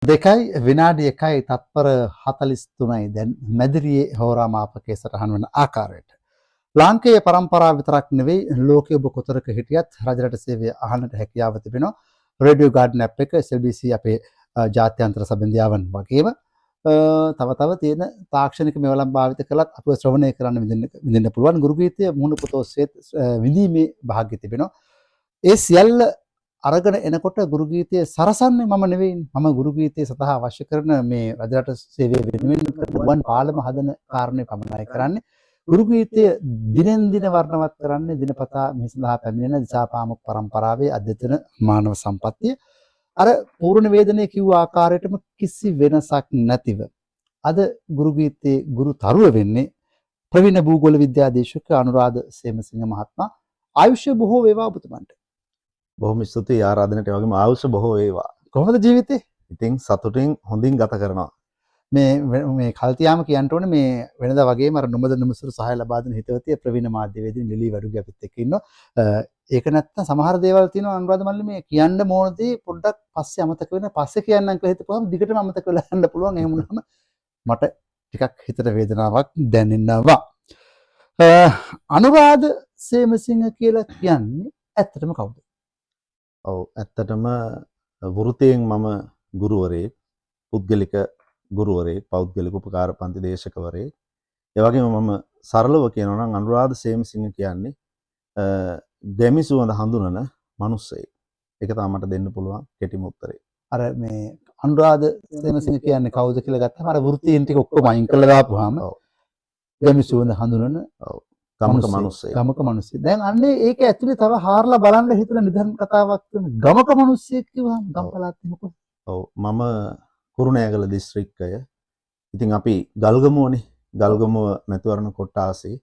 2:01:43 දැන් මැදිරියේ හෝරා මාපකයේ සටහන් වන ආකාරයට. ලාංකේය පරම්පරාව විතරක් නෙවෙයි, ලෝකයේ ඔබ කොතරක හිටියත් රජරට සේවය අහන්නට හැකියාව තිබෙනවා. රේඩියෝ ගාඩන් ඇප් එක, SLBC අපේ ජාත්‍යන්තර සබඳියාවන් වගේම තව තව තියෙන තාක්ෂණික මෙවලම් භාවිත කළත් අපිව ශ්‍රවණය කරන්න විඳින්න පුළුවන්. ගුරු ගීතය මුහුණ පොත ඔස්සේ විඳීමේ භාග්‍ය තිබෙනවා. ඒ සියල්ල අරගෙන එනකොට ගුරු ගීතය සරසන්නේ මම නෙවෙයිනේ. මම ගුරු ගීතය සඳහා අවශ්‍ය කරන මේ රජරට සේවය වෙනුවෙන් කරන ගුවන් පාලම හදන කාරණේ පමණයි කරන්නේ. ගුරු ගීතය දිනෙන් දින වර්ණවත් කරන්නේ දිනපතා මේ සඳහා පැමිණෙන දිසාපාමොක් පරම්පරාවේ අද්‍යතන මානව සම්පත්තිය. අර පූර්ණ වේදනයේ කිව්ව ආකාරයටම කිසි වෙනසක් නැතිව අද ගුරු ගීතයේ ගුරු තරුව වෙන්නේ ප්‍රවීණ භූගෝල විද්‍යාධීශක අනුරාධ සේමසිංහ මහත්මයා. ආයුෂ බොහෝ වේවා ඔබතුමන්ට. බොහොම ස්තුතියි ආරාධනයට, ඒ වගේම ආයුෂ බොහෝ වේවා. කොහොමද ජීවිතේ? ඉතින් සතුටින් හොඳින් ගත කරනවා. මේ මේ කල්තියාම කියන්න ඕනේ, මේ වෙනදා වගේම අර නොමද නොමසුරු සහාය ලබා දෙන හිතවතිය ප්‍රවීණ මාධ්‍යවේදිනී ලිලි වඩුගේ අපිත් එක්ක ඉන්නවා. ඒක නැත්තම් සමහර දේවල් තියෙනවා අනුරාධ මල්ලි, මේ කියන්න ඕන දේ පොඩ්ඩක් පස්සේ අමතක වෙන, පස්සේ කියන්නම් කියලා හිතපුවම දිගටම අමතක වෙලා යන්න පුළුවන්. එහෙම වුණාම මට ටිකක් හිතට වේදනාවක් දැනෙනවා. අනුරාධ සේමසිංහ කියලා කියන්නේ ඇත්තටම කවුද? ඔව්, ඇත්තටම වෘතියෙන් මම ගුරුවරයෙක්, පුද්ගලික ගුරුවරයෙක්, පෞද්ගලික උපකාර පන්ති දේශකවරයෙක්. ඒ වගේම මම සරලව කියනවා නම් අනුරාධ සේමසිංහ කියන්නේ ගැමි සුවඳ හඳුනන මිනිස්සෙක්. ඒක තමයි මට දෙන්න පුළුවන් කෙටිම උත්තරේ. අර මේ අනුරාධ සේමසිංහ කියන්නේ කවුද කියලා ගත්තම අර වෘත්තීන් ටික ඔක්කොම අයින් කරලා දාපුවාම ගැමි සුවඳ හඳුනන ගමක මිනිස්සෙක්. ගමක මිනිස්සෙක්. දැන් අන්නේ ඒක ඇතුලේ තව හාරලා බලන්න හිතන නිදහන් කතාවක් වෙන ගමක මිනිස්සෙක් කිව්වහම ගම් පළාත් එහෙම කොහොමද? ඔව්, මම කුරුණෑගල දිස්ත්‍රික්කය. ඉතින් අපි ගල්ගමුවනේ. ගල්ගමුව මැතිවරණ කොට්ටාසේ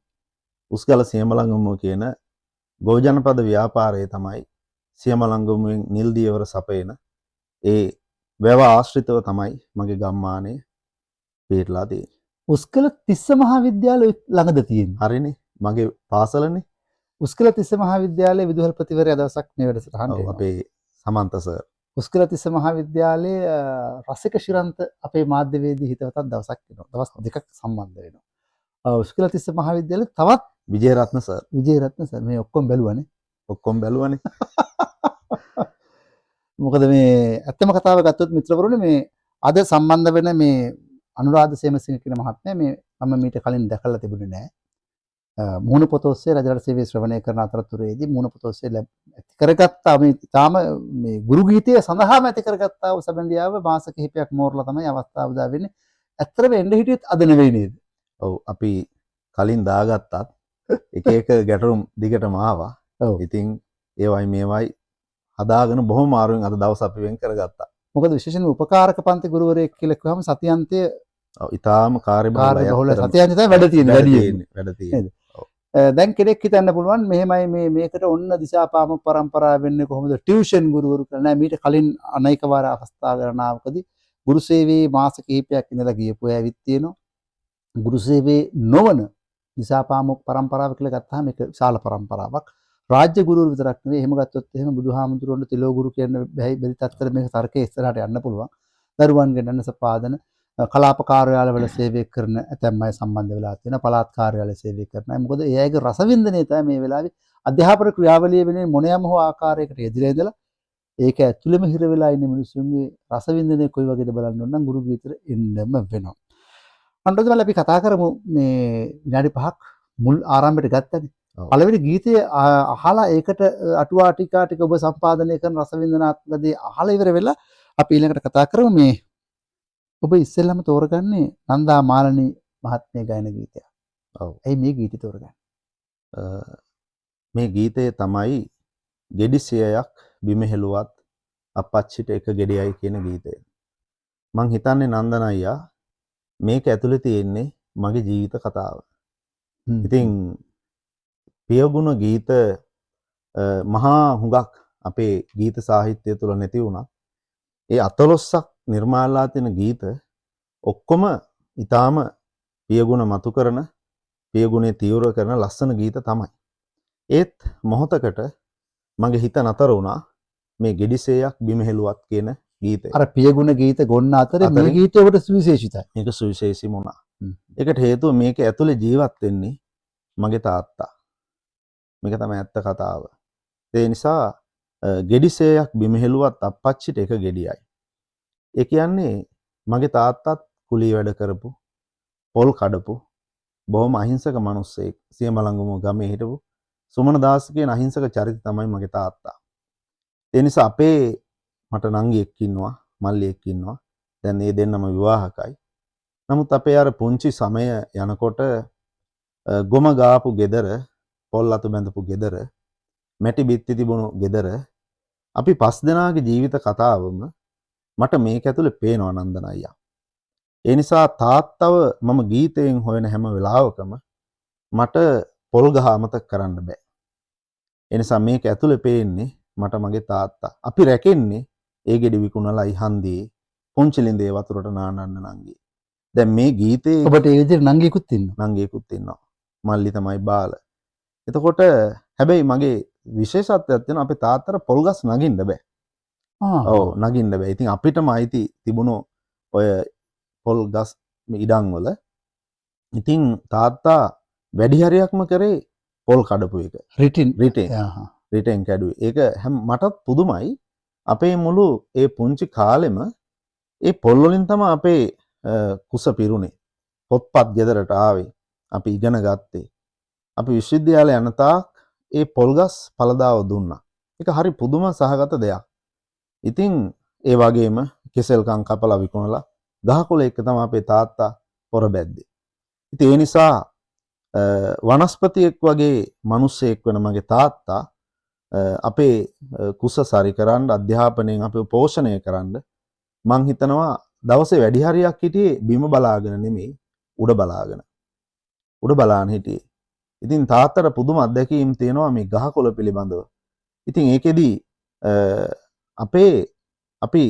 උස්ගල සියමලංගමුව කියන ගොවිජනපද ව්‍යාපාරය තමයි සියමලංගමුවෙන් නිල් දියවර සපයන ඒ වැව ආශ්‍රිතව තමයි මගේ ගම්මානය පිහිටලා තියෙන්නේ. උස්ගල තිස්ස මහාවිද්‍යාලය ළඟද තියෙන්නේ? හරිනේ. මගේ පාසලනේ. උස්ගල තිස්ස මහාවිද්‍යාලයේ විදුහල්පතිවරයා දවසක් මේ වැඩසටහනට එනවා. අපේ සමන්ත සර්. උස්ගල තිස්ස මහාවිද්‍යාලයේ රසික ශිරන්ත අපේ මාධ්‍යවේදී හිතවතත් දවසක් එනවා. දවස් දෙකක් සම්බන්ධ වෙනවා. උස්ගල තිස්ස මහාවිද්‍යාලයේ තවත් විජේරත්න සර්. විජේරත්න සර් මේ ඔක්කොම බැලුවනේ. ඔක්කොම බැලුවනේ. මොකද මේ ඇත්තම කතාව ගත්තොත් මිත්‍රවරුනි, මේ අද සම්බන්ධ වෙන මේ අනුරාධ සේමසිංහ කියන මහත්මයා මේ මම මීට කලින් දැකලා තිබුණේ නෑ. මුහුණ පොත ඔස්සේ රජරට සේවය ශ්‍රවණය කරන අතරතුරේදී මුහුණ පොත ඔස්සේ ඇති කරගත්තා මේ තාම මේ ගුරු ගීතය සඳහාම ඇති කරගත්තා වූ සබඳියාව මාස කිහිපයක් මෝරලා තමයි අවස්ථාව උදා වෙන්නේ. ඇත්තටම එන්න හිටියෙත් අද නෙවෙයි නේද? ඔව්, අපි කලින් දාගත්තත් එක එක ගැටලුම් දිගටම ආවා. ඉතින් ඒවයි මේවයි හදාගෙන බොහොම මාරුවෙන් අද දවස් අපි වෙන් කරගත්තා. මොකද විශේෂයෙන්ම උපකාරක පන්ති ගුරුවරයෙක් කියලා කිව්වම සතියන්තය ඔව්, ඉතාම කාර්යබහුලයි. කාර්යබහුල ඇත්තටම. සතියන්තය තමයි වැඩ තියෙන්නේ, වැඩ වැඩි තියෙන්නේ, වැඩ තියෙන්නේ. නේද? දැන් කෙනෙක් හිතන්න පුළුවන් මෙහෙමයි මේකට ඔන්න දිසාපාමොක් පරම්පරාව වෙන්නේ කොහොමද ටියුෂන් ගුරුවරු කියලා. නෑ, මීට කලින් අනේක වාර අවස්ථා ගණනාවකදී ගුරු සේවයේ මාස කිහිපයක් ඉඳලා ගියපු අය ඇවිත් තියෙනවා. ගුරු සේවයේ නොවන දිසාපාමොක් පරම්පරාව කියලා ගත්තාම ඒක විශාල පරම්පරාවක්. රාජ්‍ය ගුරුවරු විතරක් නෙවෙයි, එහෙම ගත්තොත් එහෙම බුදුහාමුදුරුවන්ට තිලෝ ගුරු කියන්න බැරි තත්ත්වෙට මේක තර්කයේ ඉස්සරහට යන්න පුළුවන්. දරුවන් ගෙනන්න සපාදන කලාප කාර්යාලවල සේවය කරන ඇතැම් අය සම්බන්ධ වෙලා තියෙනවා, පළාත් කාර්යාල සේවය කරන අය. මොකද ඒ අයගේ රසවින්දනය තමයි මේ වෙලාවේ අධ්‍යාපන ක්‍රියාවලිය වෙනුවෙන් මොනයම් හෝ ආකාරයකට යෙදিলা ඉඳලා ඒක ඇතුළෙම හිර වෙලා ඉන්න මිනිස්සුන්ගේ රසවින්දනය කොයි වගේද බලන්න ඕන නම් ගුරු ගීතෙට එන්නම වෙනවා. අනුරාධ මල්ලි, අපි කතා කරමු මේ විනාඩි 5ක් මුල් ආරම්භයට ගත්තනේ. පළවෙනි ගීතය අහලා ඒකට අටුවා ටිකා ටික ඔබ සම්පාදනය කරන රසවින්දනාත්මක දේ අහලා ඉවර වෙලා අපි ඊළඟට කතා කරමු. මේ ඔබ ඉස්සෙල්ලම තෝරගන්නේ නන්දා මාලනී මහත්මිය ගායන ගීතයක්. ඇයි මේ ගීතය තෝරගන්නේ? මේ ගීතය තමයි ගෙඩි සියයක් බිම හෙළුවත් අපච්චිට එක ගෙඩියයි කියන ගීතය. මං හිතන්නේ නන්දන අයියා මේක ඇතුලේ තියෙන්නේ මගේ ජීවිත කතාව. ඉතින් පියගුණ ගීත මහා හුඟක් අපේ ගීත සාහිත්‍යය තුළ නැති වුණා. ඒ අතලොස්සක් නිර්මාණලා තියෙන ගීත ඔක්කොම ඊටාම පියගුණ මතු කරන, පියගුණේ තීව්‍ර කරන ලස්සන ගීත තමයි. ඒත් මොහොතකට මගේ හිත නතර වුණා මේ ගෙඩිසේයක් බිම හෙළුවත් කියන ගීතය. අර පියගුණ ගීත ගොන්න අතරේ මේ ගීතය ඔබට සුවිශේෂිතයි. මේක සුවිශේෂීම වුණා. ඒකට හේතුව මේක ඇතුලේ ජීවත් වෙන්නේ මගේ තාත්තා. මේක තමයි ඇත්ත කතාව. ඒ නිසා ගෙඩි සේයක් බිම හෙළුවත් අප්පච්චිට එක ගෙඩියයි. ඒ කියන්නේ මගේ තාත්තත් කුලී වැඩ කරපු, පොල් කඩපු, බොහොම අහිංසක මිනිස්සෙක්. සියමලංගම ගමේ හිටපු සුමනදාස කියන අහිංසක චරිත තමයි මගේ තාත්තා. ඒ නිසා අපේ මට නංගියෙක් ඉන්නවා, මල්ලියෙක් ඉන්නවා. දැන් මේ දෙන්නම විවාහකයි. නමුත් අපේ අර පුංචි සමය යනකොට ගොම ගාපු ගෙදර, පොල් අතු බැඳපු ගෙදර, මැටි බිත්ති තිබුණු ගෙදර අපි පස් දෙනාගේ ජීවිත කතාවම මට මේක ඇතුලේ පේනවා නන්දන අයියා. ඒ නිසා තාත්තව මම ගීතයෙන් හොයන හැම වෙලාවකම මට පොල් ගහ අමතක කරන්න බෑ. ඒ නිසා මේක ඇතුලේ පේන්නේ මට මගේ තාත්තා. අපි රැකෙන්නේ ඒ ගෙඩි විකුණලා හන්දියේ පුංචි ලිඳේ වතුරට නානන්න නංගි. දැන් මේ ගීතේ ඔබට ඒ විදිහට නංගියෙකුත් ඉන්නවා. නංගියෙකුත් ඉන්නවා. මල්ලි තමයි බාල. එතකොට හැබැයි මගේ විශේෂත්වයක් තියෙනවා, අපේ තාත්තට පොල් ගස් නගින්න බෑ. ඔව් නගින්න බෑ. ඉතින් අපිටම අයිති තිබුණු ඔය පොල් ගස් ඉඩම් වල ඉතින් තාත්තා වැඩි හරියක්ම කරේ පොල් කඩපු එක. රිටෙන් කැඩුවේ. ඒක මටත් පුදුමයි. අපේ මුළු ඒ පුංචි කාලෙම ඒ පොල් වලින් තමයි අපේ කුස පිරුණේ. පොත්පත් ගෙදරට ආවේ. අපි ඉගෙන ගත්තේ. අපි විශ්වවිද්‍යාලය යන තාක් ඒ පොල් ගස් පළදාව දුන්නා. ඒක හරි පුදුම සහගත දෙයක්. ඉතින් ඒ වගේම කෙසෙල්කම් කපලා විකුණලා ගහකොළ එක තමයි අපේ තාත්තා පොර බැද්දේ. ඉතින් ඒ නිසා වනස්පතියෙක් වගේ මිනිස්සෙක් වෙන මගේ තාත්තා අපේ කුස සරි කරන්න, අධ්‍යාපනයෙන් අපිව පෝෂණය කරන්න මං හිතනවා දවසේ වැඩි හරියක් හිටියේ බිම බලාගෙන නෙමෙයි උඩ බලාගෙන. උඩ බලාන හිටියේ. ඉතින් තාත්තට පුදුම අත්දැකීම් තියෙනවා මේ ගහකොළ පිළිබඳව. ඉතින් ඒකෙදි අපි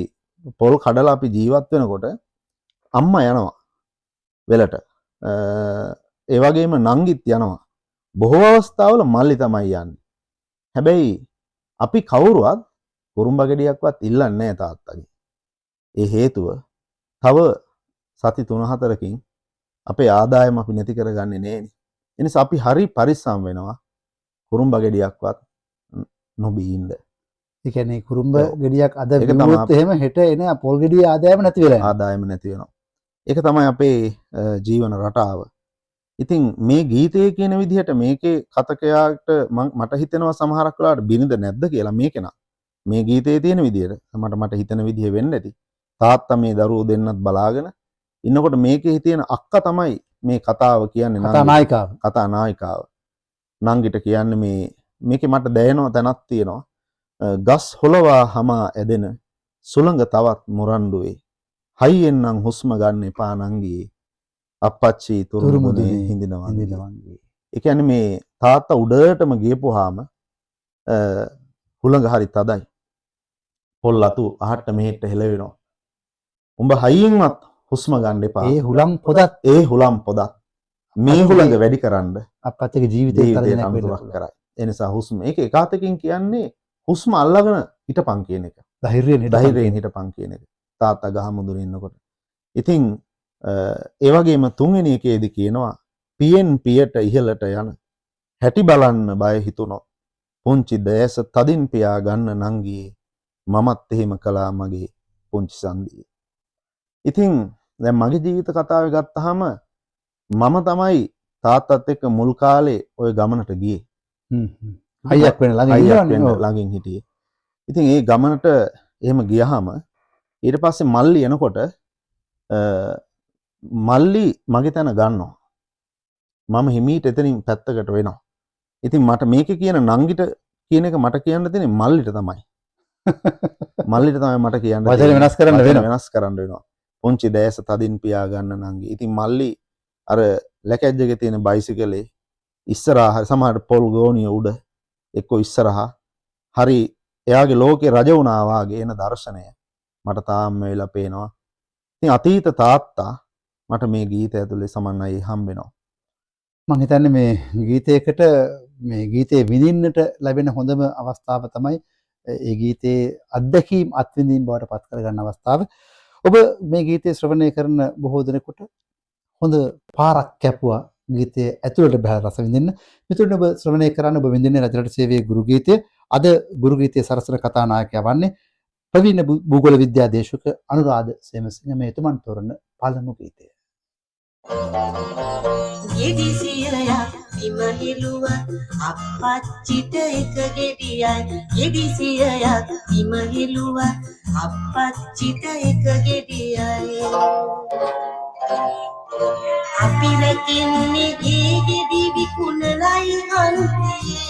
පොල් කඩලා අපි ජීවත් වෙනකොට අම්මා යනවා වෙලට. ඒ වගේම නංගිත් යනවා. බොහෝ අවස්ථාවල මල්ලි තමයි යන්නේ. හැබැයි අපි කවුරුවත් කුරුම්බා ගෙඩියක්වත් ඉල්ලන්නේ නැහැ තාත්තගෙන්. ඒ හේතුව තව සති 3-4කින් අපේ ආදායම අපි නැති කරගන්නේ නෑනේ. ඒ නිසා අපි හරි පරිස්සම් වෙනවා කුරුම්බා ගෙඩියක්වත් නොබී ඉන්න. ඒ කියන්නේ කුරුම්බ ගෙඩියක් අද බිව්වොත් එහෙම හෙට එන පොල් ගෙඩියේ ආදායම නැති වෙලා යනවා. ආදායම නැති වෙනවා. ඒක තමයි අපේ ජීවන රටාව. ඉතින් මේ ගීතය කියන විදිහට මේකේ කතකයාට මට හිතෙනවා සමහරක් වෙලාවට බිරිඳ නැද්ද කියලා මේකේ නම්. මේ ගීතයේ තියෙන විදිහට මට හිතෙන විදිහ වෙන්න ඇති. තාත්තා මේ දරුවෝ දෙන්නත් බලාගෙන ඉන්නකොට මේකේ තියෙන අක්කා තමයි මේ කතාව කියන්නේ. කතා නායිකාව. කතා නායිකාව. නංගිට කියන්නේ මේකේ මට දැනෙන තැනක් තියෙනවා. ගස් හොලවා හමා ඇදෙන සුළඟ තවත් මුරණ්ඩුවේ. හයියෙන් නම් හුස්ම ගන්න එපා නංගියේ. අප්පච්චි තුරු මුදුනේ හිඳිනවා. ඒ කියන්නේ මේ තාත්තා උඩටම ගියපුවාම හුළඟ හරි තදයි. පොල් අතු අහට මෙහෙට හෙලවෙනවා. උඹ හයියෙන්වත් හුස්ම ගන්න එපා. ඒ හුලං පොදත් ඒ හුලං පොදත් මේ හුළඟ වැඩි කරන්න අප්පච්චිගේ ජීවිතේ තරජනයක් වෙන්න කරයි. ඒ නිසා හුස්ම ඒක එක අතකින් කියන්නේ හුස්ම අල්ලගෙන හිටපන් කියන එක. ධෛර්යයෙන් හිටපන් කියන එක. තාත්තා ගහ මුදුනේ ඉන්නකොට. ඉතින් ඒ වගේම තුන්වෙනි එකේදී කියනවා පියෙන් පියට ඉහළට යන හැටි බලන්න බය හිතුණොත් පුංචි දෑස තදින් පියා ගන්න නංගියේ මමත් එහෙම කළා මගේ පුංචි සන්දියේ. ඉතින් දැන් මගේ ජීවිත කතාවේ ගත්තාම මම තමයි තාත්තත් එක්ක මුල් කාලේ ওই ගමනට ගියේ. අයියක් වෙන ළඟින් හිටියේ. ඉතින් ඒ ගමනට එහෙම ගියහම ඊට පස්සේ මල්ලි එනකොට මල්ලි මගේ තැන ගන්නවා. මම හිමීට එතනින් පැත්තකට වෙනවා. ඉතින් මට මේකේ කියන නංගිට කියන එක මට කියන්න තියෙන්නේ මල්ලිට තමයි. මල්ලිට තමයි මට කියන්න වචන වෙනස් කරන්න වෙනවා. වෙනස් කරන්න වෙනවා. පුංචි දෑස තදින් පියා ගන්න නංගි. ඉතින් මල්ලි අර ලැකැජ්ජගේ තියෙන බයිසිකලේ ඉස්සරහා සමහරට පොල් ගෝණිය උඩ එක්ක ඉස්සරහා හරි එයාගේ ලෝකේ රජ වුණා වාගේ එන දර්ශනය මට තාම වෙලා පේනවා. ඉතින් අතීත තාත්තා මට මේ ගීතය ඇතුලේ සමන් අයියේ හම්බ වෙනවා. මං හිතන්නේ මේ ගීතයකට මේ ගීතේ විඳින්නට ලැබෙන හොඳම අවස්ථාව තමයි ඒ ගීතයේ අත්දැකීම් අත්විඳීම් බවට පත් කරගන්න අවස්ථාව. ඔබ මේ ගීතය ශ්‍රවණය කරන බොහෝ දෙනෙකුට හොඳ පාරක් කැපුවා ගීතය ඇතුළට බහලා රස විඳින්න. මිතුරනි, ඔබ ශ්‍රවණය කරන්න ඔබ විඳින්නේ රජරට සේවයේ ගුරු ගීතය. අද ගුරු ගීතය සරසන කතානායකයා වන්නේ ප්‍රවීණ භූගෝල විද්‍යා දේශක අනුරාධ සේමසිංහ. මේ එතුමන් තෝරන පළමු ගීතය. ගෙඩි සියයක් බිම හෙළුවත් අප්පච්චිට එක ගෙඩියයි. ගෙඩි සියයක් බිම හෙළුවත් අප්පච්චිට එක ගෙඩියයි. අපි රැකෙන්නේ ඒ ගෙඩි විකුණලයි හන්දියේ.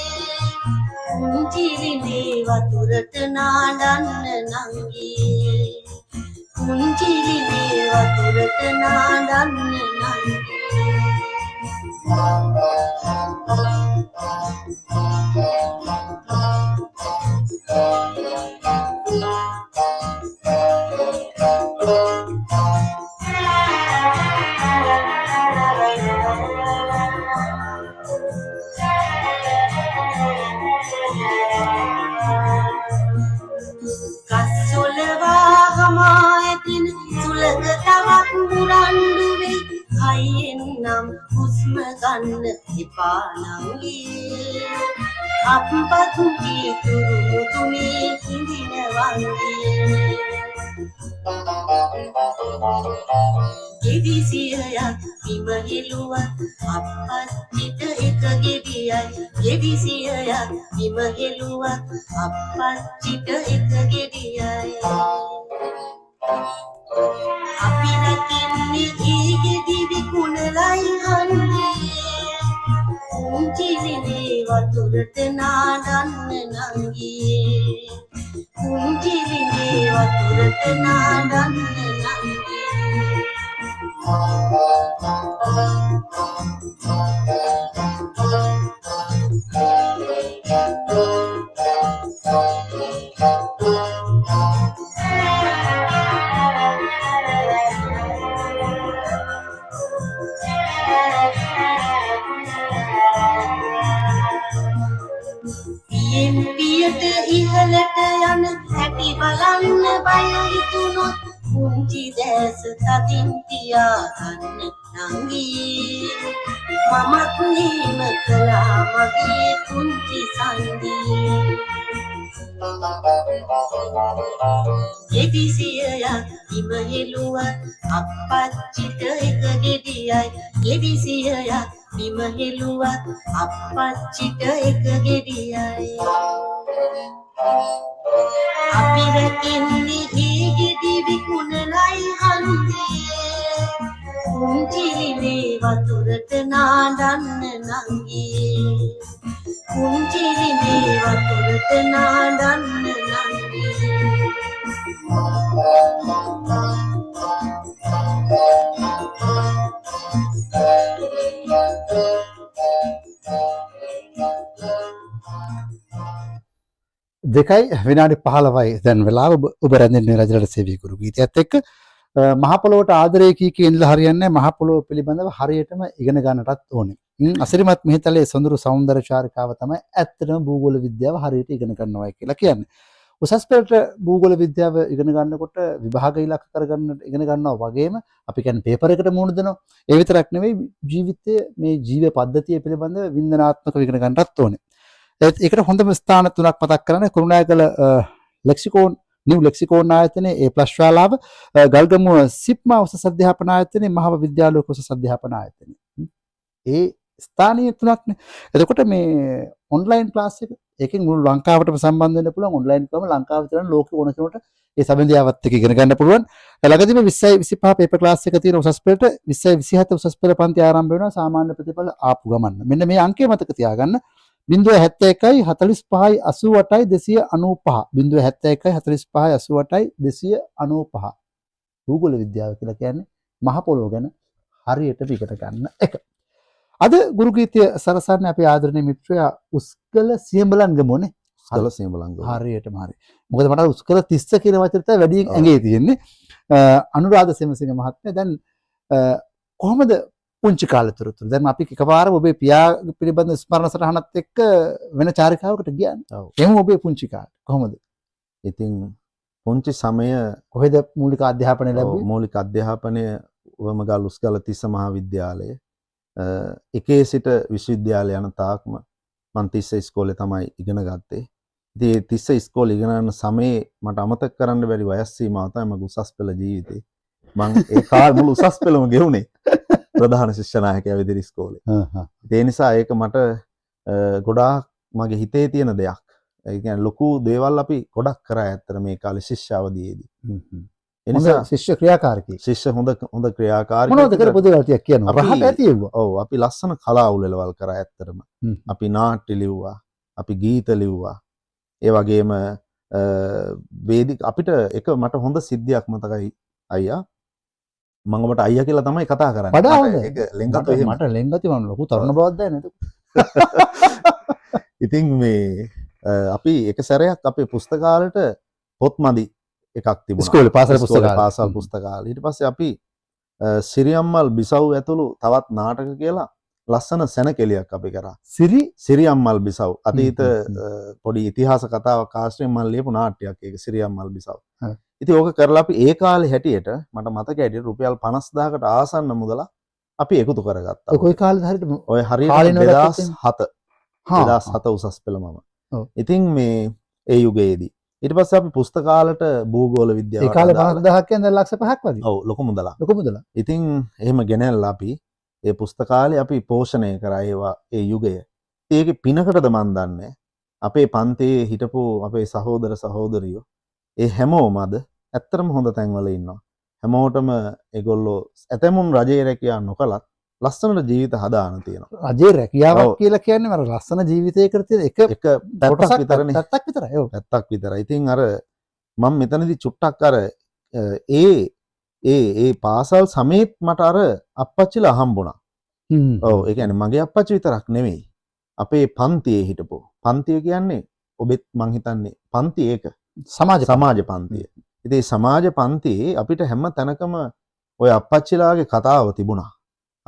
පුංචි රිනේ වතුරට නාඩන්න නංගී. පුංචි රිනේ වතුරට නාඩන්න නංගී. ගස්වලවා හමා ඇතින සුළඟ තවත් මුරණ්ඩු වෙයි. හයියෙන් නම් හුස්ම ගන්න එපා නංගී. අප්පච්චි තුරු මුදුනේ හිඳින වංගී. ගෙඩි සියයක් බිම හෙළුවත් අප්පච්චිට එක ගෙඩියයි. ගෙඩි සියයක් බිම හෙළුවත් අප්පච්චිට එක ගෙඩියයි. අපි රැකෙන්නේ ඒ ගෙඩි විකුණලයි හන්දියේ. පුංචි රිනේ වතුරට නාඩන්න නංගියේ. පුංචි රිනේ වතුරට නාඩන්න නංගියේ. පියෙන් පියට ඉහළට යන හැටි බලන්න බය හිතුනොත් පුංචි දැස තදින් තියාගන්න නංගී. මමත් එහෙම කළා මගේ පුංචි සන්දියේ. ගෙඩි සියයක් බිම හෙළුවත් අප්පච්චිට එක ගෙඩියයි. ගෙඩි සියයක් බිම හෙළුවත් අප්පච්චිට එක ගෙඩියයි. අපි රැකෙන්නේ ඒ ගෙඩි විකුණලයි හන්දියේ. පුංචි රිනේ වතුරට නාඩන්න නංගියේ. පුංචි රිනේ වතුරට නාඩන්න නංගියේ. දෙකයි විනාඩි 15යි දැන් වෙලාව. ඔබ රැඳෙන්නේ රජරට සේවී ගුරු ගීතයත් එක්ක. මහ පොළොවට ආදරය කී කී ඉඳලා හරියන්නේ නැහැ. මහ පොළොව පිළිබඳව හරියටම ඉගෙන ගන්නටත් ඕනේ. අසිරිමත් මිහිතලේ සොඳුරු සෞන්දර්ය චාරිකාව තමයි ඇත්තටම භූගෝල විද්‍යාව හරියට ඉගෙන ගන්නවයි කියලා කියන්නේ. උසස් පෙළට භූගෝල විද්‍යාව ඉගෙන ගන්නකොට විභාග ඉලක්ක කරගන්න ඉගෙන ගන්නවා වගේම අපි කියන්නේ පේපර් එකට මුහුණ දෙනවා. ඒ විතරක් නෙවෙයි, ජීවිතයේ මේ ජීව පද්ධතිය පිළිබඳව වින්දනාත්මකව ඉගෙන ගන්නටත් ඕනේ. ඒකට හොඳම ස්ථාන තුනක් මතක් කරන්න. කුරුණෑගල ලෙක්සිකෝන් නිව් ලෙක්සිකෝන් ආයතනයේ ඒ ප්ලස් ශාලාව, ගල්ගමුව සිප්මා උසස් අධ්‍යාපන ආයතනයේ, මහා විද්‍යාලෝක උසස් අධ්‍යාපන ආයතනය. ඒ ස්ථානීය තුනක්නේ. එතකොට මේ ඔන්ලයින් ක්ලාස් එක, ඒකෙන් මුළු ලංකාවටම සම්බන්ධ වෙන්න පුළුවන්. ඔන්ලයින් ක්‍රම ලංකාව විතර නෙවෙයි ලෝකෙ ඕන කෙනෙකුට ඒ සබඳියාවත් එක්ක ඉගෙන ගන්න පුළුවන්. ළඟදීම 20 25 පේපර් ක්ලාස් එක තියෙන උසස් පෙළට 20 27 උසස් පෙළ පන්ති ආරම්භ වෙනවා සාමාන්‍ය ප්‍රතිඵල ආපු ගමන්. මෙන්න මේ අංකය මතක තියාගන්න. බිංදුව හැත්තෑ එකයි හතලිස් පහයි අසූ අටයි දෙසිය අනූ පහ. බිංදුව හැත්තෑ එකයි හතලිස් පහයි අසූ අටයි දෙසිය අනූ පහ. භූගෝල විද්‍යාව කියලා කියන්නේ මහ පොළොව ගැන හරියට ඉගෙන ගන්න එක. අද ගුරු ගීතය සරසන්නේ අපේ ආදරණීය මිත්‍රයා උස්කල සියඹලන්ගමෝනේ. උස්කල සියඹලන්ගම. හරියටම හරි. මොකද මට උස්කල තිස්ස කියන වචනේ තමයි වැඩියෙන් ඇඟේ තියෙන්නේ. අනුරාධ සෙමසිංහ මහත්මයා දැන් කොහොමද පුංචි කාලේ තොරතුරු. දැන් අපි එකපාරම ඔබේ පියා පිළිබඳ ස්මරණ සටහනත් එක්ක වෙන චාරිකාවකට ගියානේ. ඔව්. එහෙම ඔබේ පුංචි කාලේ කොහොමද? ඉතින් පුංචි සමය කොහෙද මූලික අධ්‍යාපනය ලැබුවේ? මූලික අධ්‍යාපනය වමගල් උස්ගල තිස්ස මහාවිද්‍යාලය එකේ සිට විශ්වවිද්‍යාලය යන තාක්ම මං තිස්ස ඉස්කෝලේ තමයි ඉගෙන ගත්තේ. ඉතින් ඒ තිස්ස ඉස්කෝලේ ඉගෙන ගන්න සමයේ මට අමතක කරන්න බැරි වයස් සීමාව තමයි මගේ උසස් පෙළ ජීවිතේ. මං ඒ කාලේ මුළු උසස් පෙළම ගෙවුනේ ප්‍රධාන ශිෂ්‍ය නායකයා විදිහට ඉස්කෝලේ. ඒ නිසා ඒක මට ගොඩාක් මගේ හිතේ තියෙන දෙයක්. ඒ කියන්නේ ලොකු දේවල් අපි ගොඩක් කරා ඇත්තට මේ කාලේ ශිෂ්‍ය අවදියේදී. ඒ හොඳ නිසා ශිෂ්‍ය ක්‍රියාකාරකයෙක්. ශිෂ්‍ය හොඳ හොඳ ක්‍රියාකාරී මොනවද කරපු දේවල් ටිකක් කියනවා. රහට ඇති ඒවා. ඔව්, අපි ලස්සන කලා උළෙලවල් කරා ඇත්තටම. අපි නාට්‍ය ලිව්වා, අපි ගීත ලිව්වා. ඒ වගේම වේදික අපිට එක මට හොඳ සිද්ධියක් මතකයි අයියා. මම ඔබට අයියා කියලා තමයි කතා කරන්නේ. වඩා මට හොඳයි. ඒක ලෙන්ගතු එහෙම. මට ලෙන්ගතු මම ලොකු තරුණ බවක් දැනෙන නේද? ඉතින් මේ අපි එක සැරයක් අපේ පුස්තකාලෙට පොත් මදි එකක් තිබුණා. ඉස්කෝලේ පාසල් ඉස්කෝලේ පුස්තකාලේ. පාසල් පුස්තකාලේ. ඊට පස්සේ අපි සිරියම්මල් බිසව් ඇතුළු තවත් නාටක කියලා ලස්සන සැනකෙලියක් අපි කරා. සිරි සිරියම්මල් බිසව් අතීත පොඩි ඉතිහාස කතාවක් ආශ්‍රයෙන් මම ලියපු නාට්‍යයක් ඒක සිරියම්මල් බිසව්. ඉතින් ඕක කරලා අපි ඒ කාලේ හැටියට මට මතක හැටියට රුපියල් 50000කට ආසන්න මුදලක් අපි එකතු කරගත්තා. ඔය කොයි කාලේද හරියට ඔය හරියට කාලේ නෝ ගත්තොත් එහෙම? 2007 2007 උසස් පෙළ මම. ඉතින් මේ ඒ යුගයේදී ඊට පස්සේ අපි පුස්තකාලට භූගෝල ඒ විද්‍යාවට කාලේ අදාළ 50000ක් කියන්නේ දැන් ලක්ෂ 5ක් වගේ. ඔව්, ලොකු මුදලක්. ලොකු මුදලක්. ඉතින් එහෙම ගෙනල්ලා අපි ඒ පුස්තකාලේ අපි පෝෂණය කරා ඒවා ඒ යුගය. ඉතින් ඒකේ පිනකටද මන් දන්නේ අපේ පන්තියේ හිටපු අපේ සහෝදර සහෝදරියෝ ඒ හැමෝම අද ඇත්තටම හොඳ තැන්වල ඉන්නවා. හැමෝටම ඒගොල්ලෝ ඇතැමුන් රජයේ රැකියා නොකලත් ලස්සනට ජීවිත හදාන තියෙනවා. රජයේ රැකියාවක් කියලා කියන්නේ අර ලස්සන ජීවිතයකට තියෙන එක එක පැත්තක් කොටසක් විතරනේ. පැත්තක් විතරයි. ඔව්. පැත්තක් විතරයි. ඉතින් අර මම මෙතනදී චුට්ටක් අර ඒ ඒ ඒ පාසල් සමේත් මට අර අප්පච්චිලා හම්බුණා. ඔව්, ඒ කියන්නේ මගේ අප්පච්චි විතරක් නෙමෙයි. අපේ පන්තියේ හිටපු. පන්තිය කියන්නේ ඔබෙත් මං හිතන්නේ පන්ති ඒක. සමාජ පන්තිය. ඉතින් මේ සමාජ පන්තියේ අපිට හැම තැනකම ඔය අප්පච්චිලාගේ කතාව තිබුණා.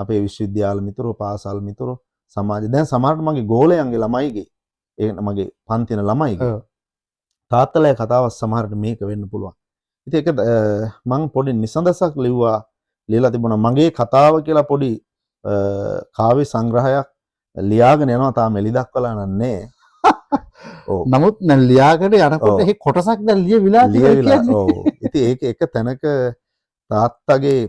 අපේ විශ්වවිද්‍යාල මිතුරෝ, පාසල් මිතුරෝ, සමාජ දැන් සමහරට මගේ ගෝලයන්ගේ ළමයිගේ, ඒ මගේ පන්තින ළමයිගේ තාත්තලාගේ කතාවක් සමහරට මේක වෙන්න පුළුවන්. ඉතින් ඒක මං පොඩි නිසඳසක් ලිව්වා, ලියලා තිබුණා මගේ කතාව කියලා පොඩි කාව්‍ය සංග්‍රහයක් ලියාගෙන යනවා, තාම එලි දක්වලා නෑ. ඔව්. නමුත් දැන් ලියාගෙන යනකොට ඒ කොටසක් දැන් ලියවිලා තියෙනවා ලියවිලා. කියන්නේ. ඔව්. ඉතින් ඒක එක තැනක තාත්තගේ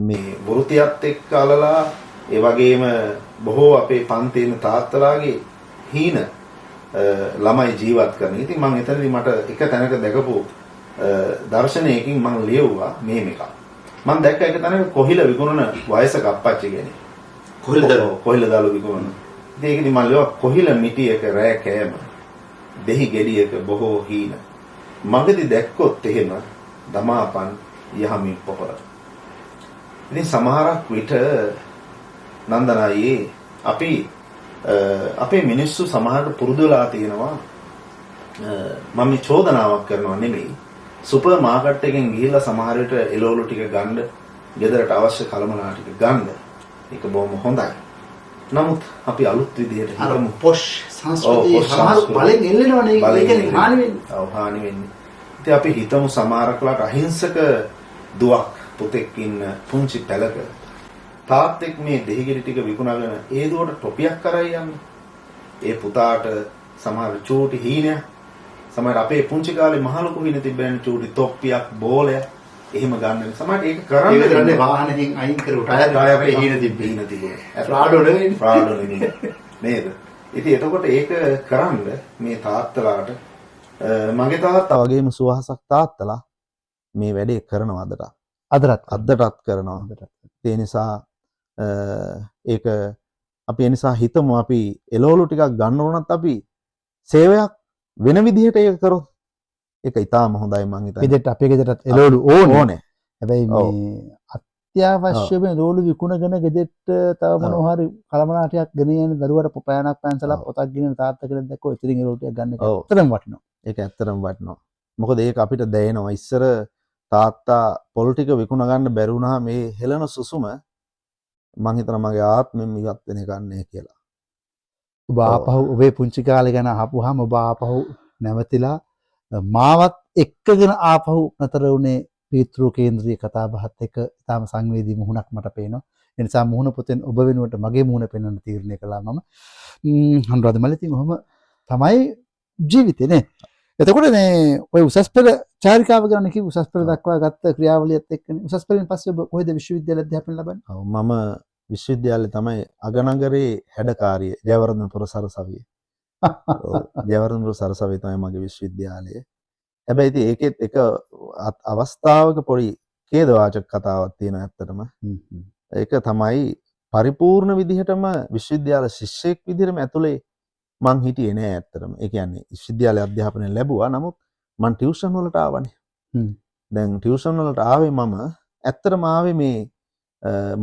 මේ වෘතියත් එක්ක අලලා, ඒ වගේම බොහෝ අපේ පන්තියේ තාත්තලාගේ හීන ළමයි ජීවත් කරන. ඉතින් මං එතනදී මට එක තැනක දැකපු දර්ශනයකින් මං ලියුවා මෙහෙම එකක්. මං දැක්ක එක තැනක කොහිල විකුණන වයසක අප්පච්චි කෙනෙක්. කොහිල දළු? කොහිල දළු විකුණන. ඉතින් ඒකදී මං ලියුවා කොහිල මිටියක රෑ කෑම දෙහි ගෙඩියක බොහෝ හීන. මගදී දැක්කොත් එහෙම දමාපන් යහමින් පොහොර. ඉතින් සමහරක් විට නන්දනායේ අපි අපේ මිනිස්සු සමහරට පුරුදු වෙලා තියෙනවා, මම මේ චෝදනාවක් කරනවා නෙමෙයි, සුපර් මාකට් එකෙන් ගිහිල්ලා සමහර විට එළවලු ටික ගන්න, ගෙදරට අවශ්‍ය කළමනා ටික ගන්න. ඒක බොහොම හොඳයි. නමුත් අපි අලුත් විදිහට අර හිතමු. පොෂ් සංස්කෘතිය පොෂ් සමහර සංස්කෘතිය. බලෙන් එල්ලෙනවනේ. ඒ බලෙන් කියන්නේ එල්ලෙනවා. හානි වෙන්නේ. ඔව්, හානි වෙන්නේ. ඉතින් අපි හිතමු සමහරක් වෙලාවට අහිංසක දුවක් පුතෙක් ඉන්න පුංචි පැලක තාත්තෙක් මේ දෙහිගෙඩි ටික විකුණගෙන ඒ දුවට ටොපියක් අරයි යන්නේ. ඒ පුතාට සමහර චූටි හීනයක්, සමහර අපේ පුංචි කාලේ මහ ලොකු හීන තිබ්බනේ චූටි තොප්පියක් බෝලයක් එහෙම ගන්න. සමහරට ඒක කරන්න ඒ විතරනේ වෙනවා. වාහනකින් අයින් කරපු ටයර් ටයර් අපේ හීන තිබ්බේ. හීන තිබුණේ. ෆ්‍රාඩෝ නෙවෙයි. ෆ්‍රාඩෝ නෙවෙයි. නේද? ඉතින් එතකොට ඒක කරන්න මේ තාත්තලාට මගේ තාත්තා වගේම සුවහසක් තාත්තලා මේ වැඩේ කරනවා අදටත්. අදටත් අදටත් කරනවා. ඒ නිසා ඒක අපි ඒ නිසා හිතමු අපි එළවලු ටිකක් ගන්න ඕනත් අපි සේවයක් වෙන විදිහට ඒක කරොත් ඒක ඉතාම හොඳයි මං හිතන්නේ. ගෙදරට අපේ ගෙදරටත් එළවලු ඕනේ. ඕනේ. හැබැයි මේ අත්‍යවශ්‍යම එළවලු විකුණගෙන ගෙදරට තව මොනවා හරි කළමනාටයක් ගෙන යන දරුවට පෑනක් පැන්සලක් පොතක් ගෙන තාත්තා කෙනෙක් දැක්කොත් ඉතින් එළවලු ටිකක් ගන්න එක ඇත්තටම වටිනවා. ඒක ඇත්තටම වටිනවා. මොකද ඒක අපිට දැනෙනවා. ඉස්සර තාත්තා පොල් ටික විකුණ ගන්න බැරි වුණාම මේ හෙළන සුසුම මං හිතනවා මගේ ආත්මෙම ඉවත් වෙන එකක් නෑ කියලා. ඔබ ආපහු ඔබේ පුංචි කාලේ ගැන අහපුවාම ඔබ ආපහු නැවතිලා මාවත් එක්කගෙන ආපහු නතර වුණේ පීතෘ කේන්ද්‍රීය කතා බහත් එක්ක ඉතාම සංවේදී මුහුණක් මට පේනවා. ඒ නිසා මුහුණ පොතෙන් ඔබ වෙනුවට මගේ මුහුණ පෙන්වන්න තීරණය කළා මම. අනුරාධ මල්ලි, ඉතින් ඔහොම තමයි ජීවිතේ නේ. එතකොට මේ ඔය උසස් පෙළ චාරිකාව ගැන කිව්ව, උසස් පෙළ දක්වා ගත්ත ක්‍රියාවලියත් එක්කනේ. උසස් පෙළෙන් පස්සේ ඔබ කොහෙද විශ්වවිද්‍යාල අධ්‍යාපනය ලබන්නේ? ඔව්, මම විශ්වවිද්‍යාලේ තමයි අගනගරේ හැඩකාරිය ජයවර්ධනපුර සරසවිය. ඔව්, ජයවර්ධනපුර සරසවිය තමයි මගේ විශ්වවිද්‍යාලය. හැබැයි ඉතින් ඒකෙත් එක අවස්ථාවක පොඩි ඛේදවාචක කතාවක් තියෙනවා ඇත්තටම. ඒක තමයි පරිපූර්ණ විදිහටම විශ්වවිද්‍යාල ශිෂ්‍යයෙක් විදිහටම ඇතුලේ මං හිටියේ නෑ ඇත්තටම. ඒ කියන්නේ විශ්වවිද්‍යාලයේ අධ්‍යාපනය ලැබුවා. නමුත් මං ටියුෂන් වලට ආවනේ. දැන් ටියුෂන් වලට ආවේ මම ඇත්තටම ආවේ මේ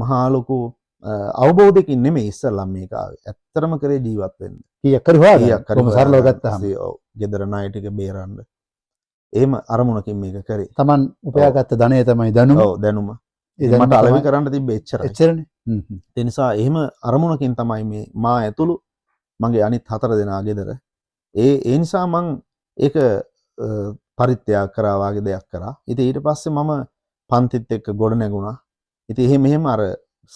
මහා ලොකු අවබෝධයකින් නෙමෙයි ඉස්සෙල්ලම මේක ආවේ. ඇත්තටම කරේ ජීවත් වෙන්න. කීයක් හරි හොයාගන්න. කීයක් හරි කොහොම සරලව හොයාගන්න. ගත්තාම. ඔව්, ගෙදර ණය ටික බේරන්න. එහෙම අරමුණකින් මේක කරේ. Taman උපයාගත්ත ධනය තමයි දැනුම. ඔව්, දැනුම. ඒ දැනුම මට අලෙවි තමයි කරන්න තිබ්බේ එච්චරයි. එච්චරනේ. ඒ නිසා එහෙම අරමුණකින් තමයි මේ මා ඇතුළු මගේ අනිත් 4 දෙනා ගෙදර. ඒ නිසා මං ඒක පරිත්‍යාග කරා වාගේ දෙයක් කරා. ඉතින් ඊට පස්සේ මම පන්තිත් එක්ක ගොඩ නැගුණා. ඉතින් එහෙම එහෙම අර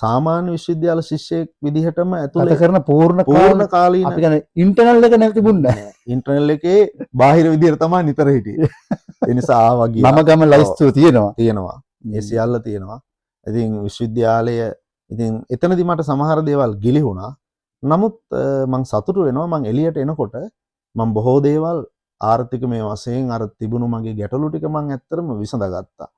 සාමාන්‍ය විශ්වවිද්‍යාල ශිෂ්‍යයෙක් විදිහටම ඇතුළේ ගත කරන පූර්ණ පූර්ණ කාලීන අපි කියන්නේ ඉන්ටර්නල් එක නැති තිබුණේ නෑ. ඉන්ටර්නල් එකේ බාහිර විදිහට තමයි නිතර හිටියේ. ඒ නිසා ආවා ගියා. මම ගම ලයිස්තුව තියෙනවා. තියෙනවා. ඒ සියල්ල තියෙනවා. ඉතින් විශ්වවිද්‍යාලය ඉතින් එතනදි මට සමහර දේවල් ගිලිහුණා. නමුත් මං සතුටු වෙනවා මං එළියට එනකොට මං බොහෝ දේවල් ආර්ථිකමය වශයෙන් අර තිබුණු මගේ ගැටලු ටික මං ඇත්තටම විසඳගත්තා.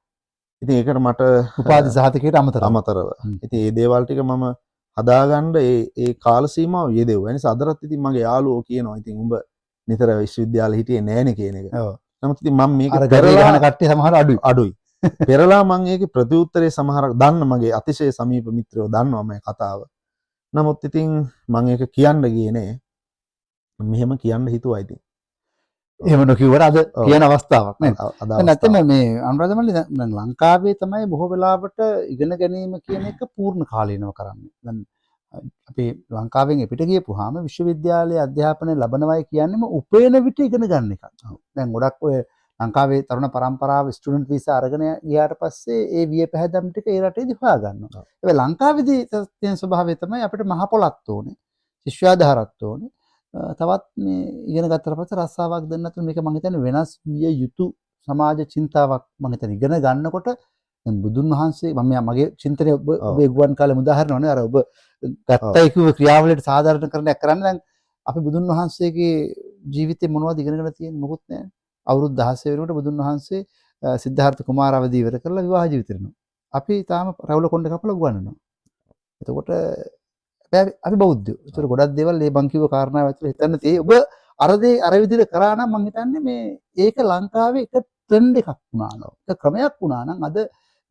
ඉතින් ඒකට මට උපාධි සහතිකයට අමතරව. අමතරව. ඉතින් ඒ දේවල් ටික මම හදාගන්න ඒ කාල සීමාව යෙදෙව්වා. ඒ නිසා අදටත් ඉතින් මගේ යාළුවෝ කියනවා ඉතින් උඹ නිතර විශ්වවිද්‍යාලේ හිටියේ නෑනේ කියන එක. නමුත් ඉතින් මම මේක අර ගරේ ගහන කට්ටිය සමහර අඩුයි. අඩුයි. පෙරලා මං ඒකේ ප්‍රතිඋත්තරේ සමහරක් දන්න මගේ අතිශය සමීප මිත්‍රයෝ දන්නවා මේ කතාව. නමුත් ඉතින් මං ඒක කියන්න ගියේ නෑ. මෙහෙම කියන්න හිතුවා ඉතින්. එහෙම නොකියුවට අද කියන අවස්ථාවක් නේද? අද දැන් නැත්නම් මේ අනුරාධ මල්ලි, දැන් ලංකාවේ තමයි බොහෝ වෙලාවට ඉගෙන ගැනීම කියන එක පූර්ණ කාලීනව කරන්නේ. දැන් අපි ලංකාවෙන් එපිට ගියපුවාම විශ්වවිද්‍යාලයේ අධ්‍යාපනය ලබනවයි කියන්නේම උපයන විට ඉගෙන ගන්න එකක්. දැන් ගොඩක් ඔය ලංකාවේ තරුණ පරම්පරාව ස්ටුඩන්ට් වීසා අරගෙන ගියාට පස්සේ ඒ විය පැහැදම් ටික ඒ රටේදී හොයා ගන්නවා. හැබැයි ලංකාවේදී තියෙන ස්වභාවය තමයි අපිට මහ පොළක් ඕනේ, ශිෂ්‍යාධාරත් ඕනේ. තවත් මේ ඉගෙන ගත්තට පස්සේ රස්සාවක් දෙන්න නැතුව මේක මං හිතන්නේ වෙනස් විය යුතු සමාජ චින්තාවක්. මං හිතන්නේ ඉගෙන ගන්නකොට දැන් බුදුන් වහන්සේ මම මගේ චින්තනය ඔබේ ගුවන් කාලේ උදාහරණ වනේ අර ඔබ ගත්තයි කිව්ව ක්‍රියාවලියට සාධාරණකරණයක් කරන්න. දැන් අපි බුදුන් වහන්සේගේ ජීවිතේ මොනවද ඉගෙනගෙන තියෙන්නේ? මොකුත් නෑ. අවුරුදු 16 වෙනකොට බුදුන් වහන්සේ සිද්ධාර්ථ කුමාර අවදි ඉවර කරලා විවාහ ජීවිත වෙනවා. අපි තාම රවුල කොණ්ඩේ කපලා උගන්වනවා. එතකොට අපි බෞද්ධයෝ. ඒතර ගොඩක් දේවල් මේ බං කිව්ව කාරණාව ඇතුළේ හිතන්න තියෙයි. ඔබ අර දේ අර විදිහට කරා නම් මං හිතන්නේ මේ ඒක ලංකාවේ එක ට්‍රෙන්ඩ් එකක් වුණා නම්, එක ක්‍රමයක් වුණා නම් අද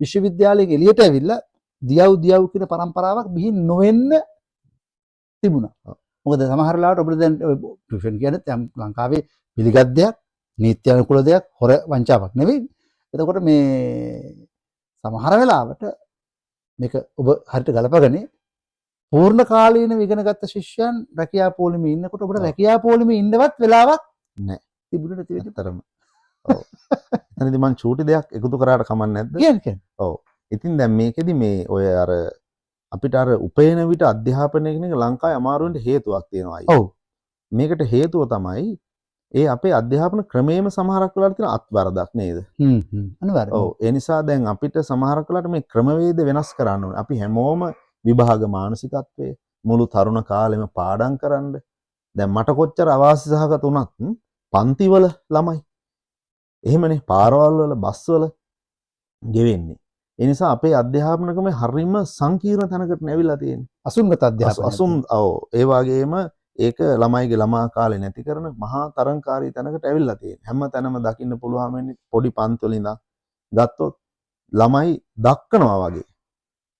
විශ්වවිද්‍යාලයෙන් එළියට ඇවිල්ලා දියව් දියව් කියන පරම්පරාවක් බිහි නොවෙන්න තිබුණා. මොකද සමහර වෙලාවට ඔබට දැන් ඔය ටියුෂන් කියන්නේ දැන් ලංකාවේ පිළිගත් දෙයක්, නීත්‍යානුකූල දෙයක්, හොර වංචාවක් නෙවෙයි. එතකොට මේ සමහර වෙලාවට මේක ඔබ හරියට ගලපගන්නේ පූර්ණ කාලීනව ඉගෙන ගත්ත ශිෂ්‍යයන් රැකියා පොලිමේ ඉන්නකොට ඔබට රැකියා පොලිමේ ඉන්නවත් වෙලාවක් නෑ. තිබුණේ නැති වෙන්න. ඇත්තටම. ඔව්. එතනදී මං චූටි දෙයක් එකතු කරාට කමක් නැද්ද? කියන්න කියන්න. ඔව්. ඉතින් දැන් මේකෙදි මේ ඔය අර අපිට අර උපයන විට අධ්‍යාපනය කියන එක ලංකාවේ අමාරු වෙන්න හේතුවක් තියෙනවා අයියා. මේකට හේතුව තමයි ඒ අපේ අධ්‍යාපන ක්‍රමයේම සමහරක් වෙලාවට තියෙන අත්වරදක් නේද? අනිවාර්යයෙන්. ඔව්. ඒ නිසා දැන් අපිට සමහරක් වෙලාවට මේ ක්‍රමවේද වෙනස් කරන්න ඕනේ. අපි හැමෝම විභාග මානසිකත්වය මුළු තරුණ කාලෙම පාඩම් කරන්න. දැන් මට කොච්චර අවාසි සහගත වුණත් පන්තිවල ළමයි එහෙමනේ පාරවල් වල බස් වල ගෙවෙන්නේ. ඒ නිසා අපේ අධ්‍යාපන ක්‍රමය හරිම සංකීර්ණ තැනකට නැවිලා තියෙන්නේ. අසුන්ගත අධ්‍යාපනයක්. අසුන් ඔව්. ඒ වගේම ඒක ළමයිගේ ළමා කාලේ නැති කරන මහා තරංකාරී තැනකට ඇවිල්ලා තියෙන්නේ. හැම තැනම දකින්න පුළුවන් වෙන්නේ පොඩි පන්ති වල ඉඳන් ගත්තොත් ළමයි දක්කනවා වගේ.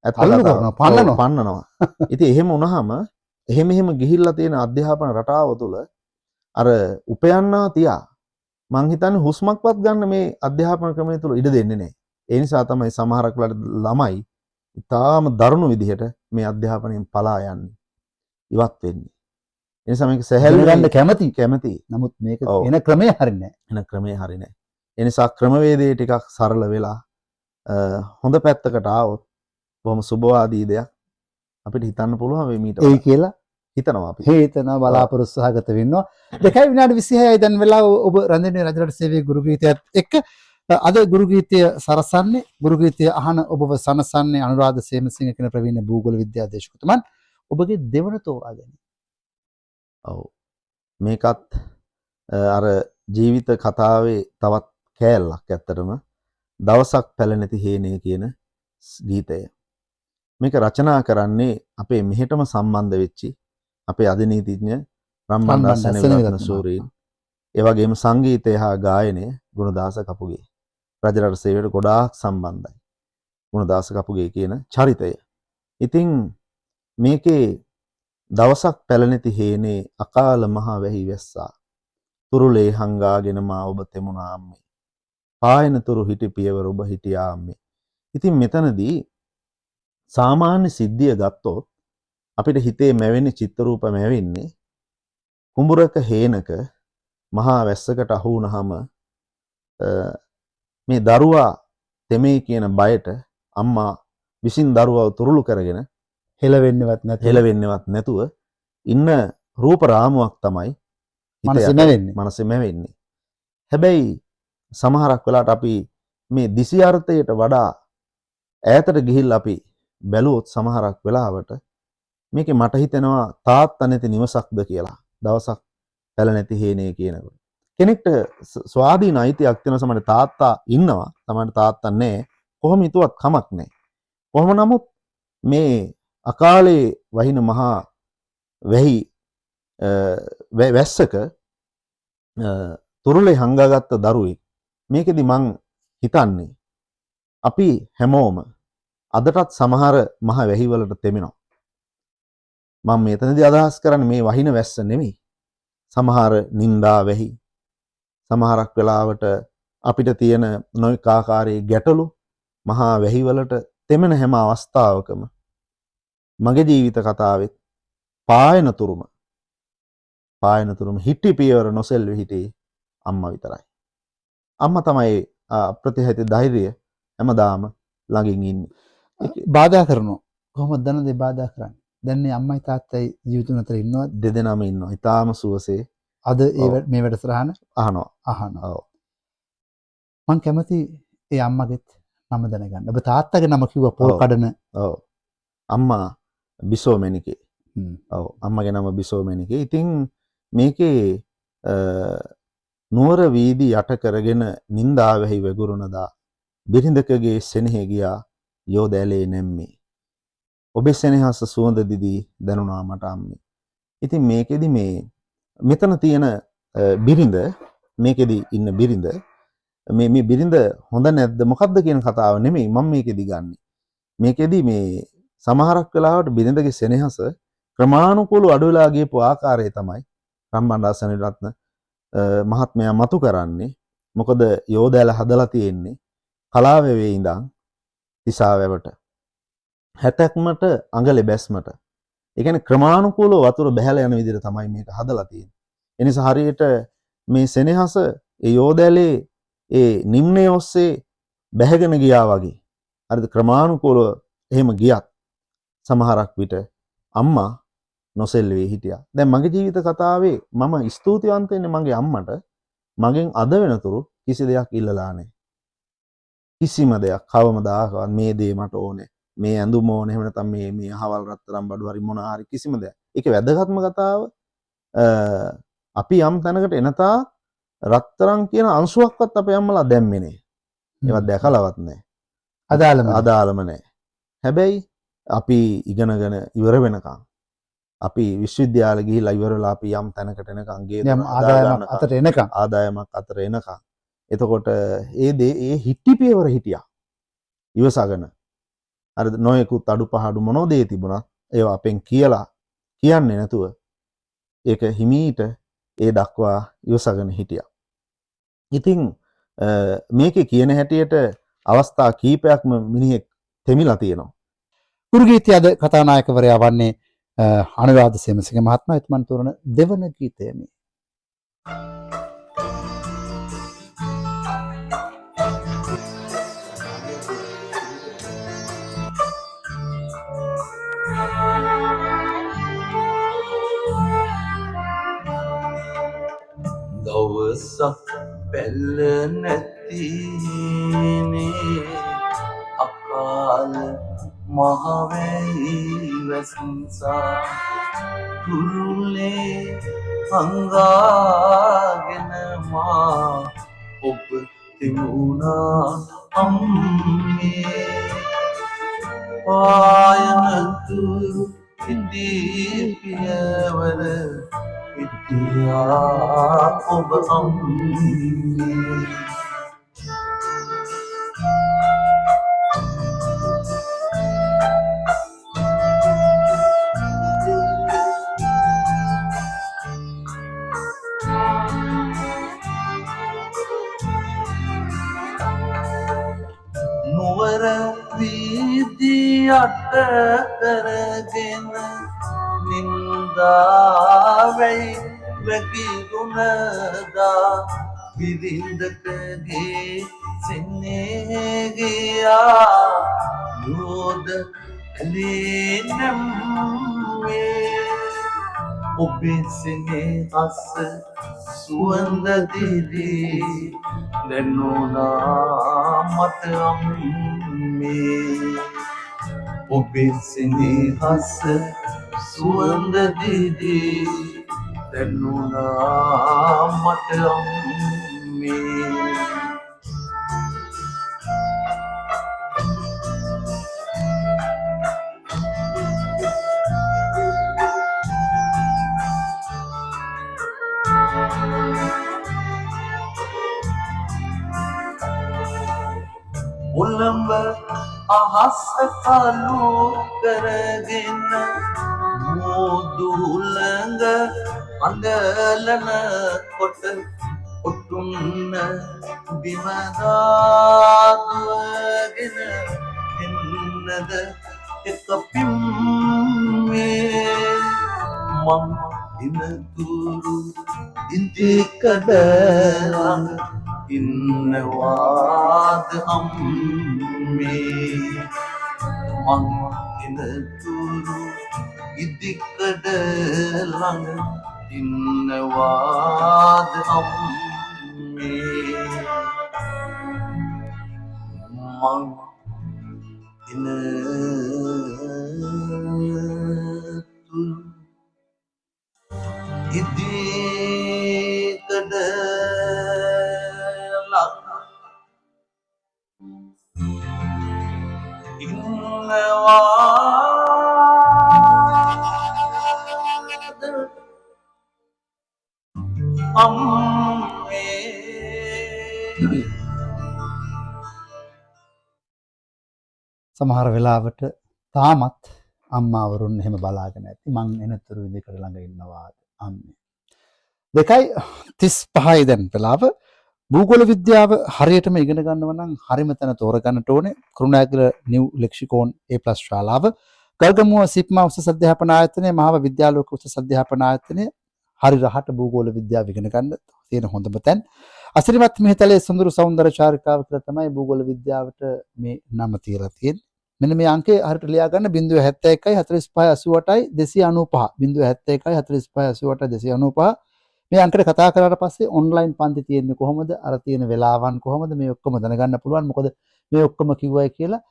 ඇත්ත තල්ලු කතාව. කරනවා, පන්නනවා. ඔව්, පන්නනවා. ඉතින් එහෙම වුණාම එහෙම ගිහිල්ලා තියෙන අධ්‍යාපන රටාව තුළ අර උපයන්නා තියා මං හිතන්නේ හුස්මක්වත් ගන්න මේ අධ්‍යාපන ක්‍රමය තුළ ඉඩ දෙන්නේ නැහැ. ඒ නිසා තමයි සමහරක් වෙලාවට ළමයි ඉතාම දරුණු විදිහට මේ අධ්‍යාපනයෙන් පලා යන්නේ. ඉවත් වෙන්නේ. ඒ නිසා මේක සැහැල්ලු දැනගන්න කැමති. කැමති. නමුත් මේක ඔව්. එන ක්‍රමය හරි නෑ. එන ක්‍රමය හරි නෑ. ඒ නිසා ක්‍රමවේදය ටිකක් සරල වෙලා හොඳ පැත්තකට ආවොත් බොහොම සුබවාදී දෙයක් අපිට හිතන්න පුළුවන් වෙයි මීට ඒ වඩා. කියලා හිතනවා අපි. හේතන බලාපොරොත්තු සහගත වෙනවා. 2:26යි දැන් වෙලාව. ඔබ රැඳෙන්නේ රජරට සේවයේ ගුරු ගීතයත් එක්ක. අද ගුරු ගීතය සරසන්නේ, ගුරු ගීතය අහන ඔබව සනසන්නේ අනුරාධ සේමසිංහ කියන ප්‍රවීණ භූගෝල විද්‍යාධ්‍යක්ෂකතුමන්. ඔබගේ දෙවන තෝරා ගැනීම. ඔව්. මේකත් අර ජීවිත කතාවේ තවත් කෑල්ලක් ඇත්තටම. දවසක් පැලනැති හේනේ කියන ගීතය. මේක රචනා කරන්නේ අපේ මෙහෙටම සම්බන්ධ වෙච්චි අපේ අධිනීතිඥ රම්බණ්ඩා රම්බණ්ඩා සෙනවිරත්න සෙනවිරත්න සූරීන්. ඒ වගේම සංගීතය හා ගායනය ගුණදාස කපුගේ. රජරට සේවයට ගොඩාක් සම්බන්ධයි. ගුණදාස කපුගේ කියන චරිතය. ඉතින් මේකේ දවසක් පැලනැති හේනේ අකාල මහා වැහි වැස්සා. තුරුලේ හංගාගෙන මා ඔබ තෙමුණා අම්මේ. පායන තුරු හිටි පියවර ඔබ හිටියා අම්මේ. ඉතින් මෙතනදී සාමාන්‍ය සිද්ධිය ගත්තොත් අපිට හිතේ මැවෙන චිත්‍ර රූප මැවෙන්නේ කුඹුරක හේනක මහා වැස්සකට අහු වුණාම මේ දරුවා තෙමේ කියන බයට අම්මා විසින් දරුවව තුරුළු කරගෙන හෙලවෙන්නවත් නැතුව හෙලවෙන්නවත් නැතුව ඉන්න රූප රාමුවක් තමයි හිත මනසේ යට මැවෙන්නේ. මනසේ මැවෙන්නේ. හැබැයි සමහරක් වෙලාවට අපි මේ දිසි අර්ථයට වඩා ඈතට ගිහිල්ලා අපි බැලුවොත් සමහරක් වෙලාවට මේකේ මට හිතෙනවා තාත්තා නැති නිවසක්ද කියලා. දවසක් පැල නැති හේනේ කියනකොට. කෙනෙක්ට ස්වාධීන අයිතියක් තියෙනවා. සමහර තාත්තා ඉන්නවා, සමහර තාත්තා නැහැ. කොහොම හිතුවත් කමක් නැහැ. කොහොම නමුත් මේ අකාලේ වහින මහා වැහි වැස්සක තුරුලේ හංගාගත්ත දරුවෙක්. මේකෙදි මං හිතන්නේ අපි හැමෝම අදටත් සමහර මහ වැහි වලට තෙමෙනවා. මං මෙතනදී අදහස් කරන්නේ මේ වහින වැස්ස නෙමෙයි. සමහර නිന്ദා වැහි, සමහරක් වෙලාවට අපිට තියෙන නොයෙක් ආකාරයේ ගැටලු මහා වැහි වලට තෙමෙන හැම අවස්ථාවකම මගේ ජීවිත කතාවෙත් පායන තුරුම හිටි පියවර නොසෙල්වි හිටියේ අම්මා විතරයි. අම්මා තමයි අප්‍රතිහත ධෛර්යය හැමදාම ළඟින් ඉන්නේ. බාධා කරනවා. කොහොමද දන්නද ඒ බාධා කරන්නේ? දැන් මේ අම්මයි තාත්තයි ජීවිතුන් අතර ඉන්නවා. දෙදෙනාම ඉන්නවා. ඉතාම සුවසේ. අද ඒ මේ වැඩසටහන අහනවා. අහනවා. ඔව්. මං කැමති ඒ අම්මගෙත් නම දැනගන්න. ඔබ තාත්තගේ නම කිව්වා පොල් කඩන. ඔව්. අම්මා බිසෝ මැණිකේ. ඔව්. අම්මගේ නම බිසෝ මැණිකේ. ඉතින් මේකේ නුවර වීදි යට කරගෙන නින්දා වැහි වැගුරුනදා බිරිඳකගේ සෙනෙහෙ ගියා යෝදැලේ නැම්මේ. ඔබේ සෙනෙහස සුවඳ දිදී දැනුණා මට අම්මේ. ඉතින් මේකෙදි මේ මෙතන තියෙන බිරිඳ, මේකෙදි ඉන්න බිරිඳ, මේ බිරිඳ හොඳ නැද්ද මොකද්ද කියන කතාව නෙමෙයි මම මේකෙදි ගන්නෙ. මේකෙදි මේ සමහරක් වෙලාවට බිරිඳගේ සෙනෙහස ක්‍රමානුකූලව අඩු වෙලා ගියපු ආකාරය තමයි රම්බණ්ඩා සෙනවිරත්න මහත්මයා මතු කරන්නේ. මොකද යෝදැල හදලා තියෙන්නේ කලාවැවේ ඉඳන් තිසාවැවට හැතැක්මට අඟලේ බැස්මට. ඒ කියන්නේ ක්‍රමානුකූලව වතුර බැහැලා යන විදිහට තමයි මේක හදලා තියෙන්නේ. ඒ නිසා හරියට මේ සෙනෙහස ඒ යෝදැලේ ඒ නිම්නය ඔස්සේ බැහැගෙන ගියා වගේ. හරිද? ක්‍රමානුකූලව එහෙම ගියත් සමහරක් විට අම්මා නොසෙල්වේ හිටියා. දැන් මගේ ජීවිත කතාවේ මම ස්තුතිවන්ත වෙන්නේ මගේ අම්මට. මගෙන් අද වෙනතුරු කිසි දෙයක් ඉල්ලලා නැහැ. කිසිම දෙයක් කවමදාකවත් මේ දේ මට ඕනේ, මේ ඇඳුම ඕනේ, එහෙම නැත්නම් මේ අහවල් රත්තරන් බඩු හරි මොන හරි කිසිම දෙයක්. ඒකේ වැදගත්ම කතාව අපි යම් තැනකට එනතා රත්තරන් කියන අංශුවක්වත් අපේ අම්මලා දැම්මේ නෑ. ඒවත් දැකලවත් නෑ. අදාළම නෑ. අදාළම නෑ. හැබැයි අපි ඉගෙනගෙන ඉවර වෙනකන් අපි විශ්වවිද්‍යාල ගිහිල්ලා ඉවර වෙලා අපි යම් තැනකට එනකන් ගේ යම් දොර හදා ආදායමක් ගන්නකන්, අතට එනකන්. ආදායමක් අතට එනකන්. එතකොට ඒ දේ ඒ හිටි පියවර හිටියා. ඉවසගෙන. අර නොයෙකුත් අඩුපහඩු මොනෝ දේ තිබුණත් ඒවා අපෙන් කියලා කියන්නේ නැතුව ඒක හිමීට ඒ දක්වා ඉවසගෙන හිටියා. ඉතින් මේකේ කියන හැටියට අවස්ථා කීපයක්ම මිනිහෙක් තෙමිලා තියෙනවා. ගුරු ගීතය අද කතානායකවරයා වන්නේ අනුරාධ සේමසිංහ මහත්මයා. එතුමන් තෝරන දෙවන ගීතය මේ. දවසක් පැල්ල නැතිනේ අකාල මහවැයි වැස්සා තුරුලේ හංගාගෙන මා ඔබ තිබුණා අම්මේ. පායනතුරු ඉදී පියවර හිටියා ඔබ අම්මේ. නුවර වීදි අට කරගෙන නින්දාවෙයි වැගිරුණදා බිරිඳකගේ සෙනේ ගියා යෝධ ඇලේ නැම්මේ. ඔබේ සෙනෙහස සුවඳ දිදී දැනුණා මට අම්මේ. ඔබේ සෙනෙහස සුවඳ දිදී දැනුණා මට අම්මේ. ඔළඹ අහස කළු කරගෙන මුදු ළඟ අඬලන කොට ඔටුන්න බිම දාදුවගෙන එන්නද එක පිම්මේ. මං ඉනතුරු ඉදිකඩ ළඟ ඉන්නවාද අම්මේ. මං එනතුරු ඉදිකඩ ළඟ ඉන්නවාද අම්මේ. මං එනතුරු ඉදිකඩ ළඟ ඉන්නවාද අම්මේ. සමහර වෙලාවට තාමත් අම්මාවරුන් එහෙම බලාගෙන ඇති මං එනතුරු ඉදිකඩ ළඟ ඉන්නවාද අම්මේ. 2:35 දැන් වෙලාව. භූගෝල විද්‍යාව හරියටම ඉගෙන ගන්නව නම් හරිම තැන තෝරගන්නට ඕනේ. කුරුණෑගල නිව් ලෙක්සිකෝන් A+ ශාලාව, ගල්ගමුව සිප්මා උසස් අධ්‍යාපන ආයතනය, මහව විද්‍යාලෝක උසස් අධ්‍යාපන ආයතනය හරි රහට භූගෝල විද්‍යාව ඉගෙන ගන්න තියෙන හොඳම තැන්. අසිරිමත් මිහිතලේ සුන්දර සෞන්දර්ය චාරිකාව කියලා තමයි භූගෝල විද්‍යාවට මේ නම තියලා තියෙන්නේ. මෙන්න මේ අංකය හරියට ලියා ගන්න 071 45 88 295 071 45 88 295 මේ අංකයට කතා කරාට පස්සේ ඔන්ලයින් පන්ති තියෙන්නේ කොහොමද, අර තියෙන වෙලාවන් කොහොමද, මේ ඔක්කොම දැනගන්න පුළුවන්. මොකද මේ ඔක්කොම කිව්වයි කියලා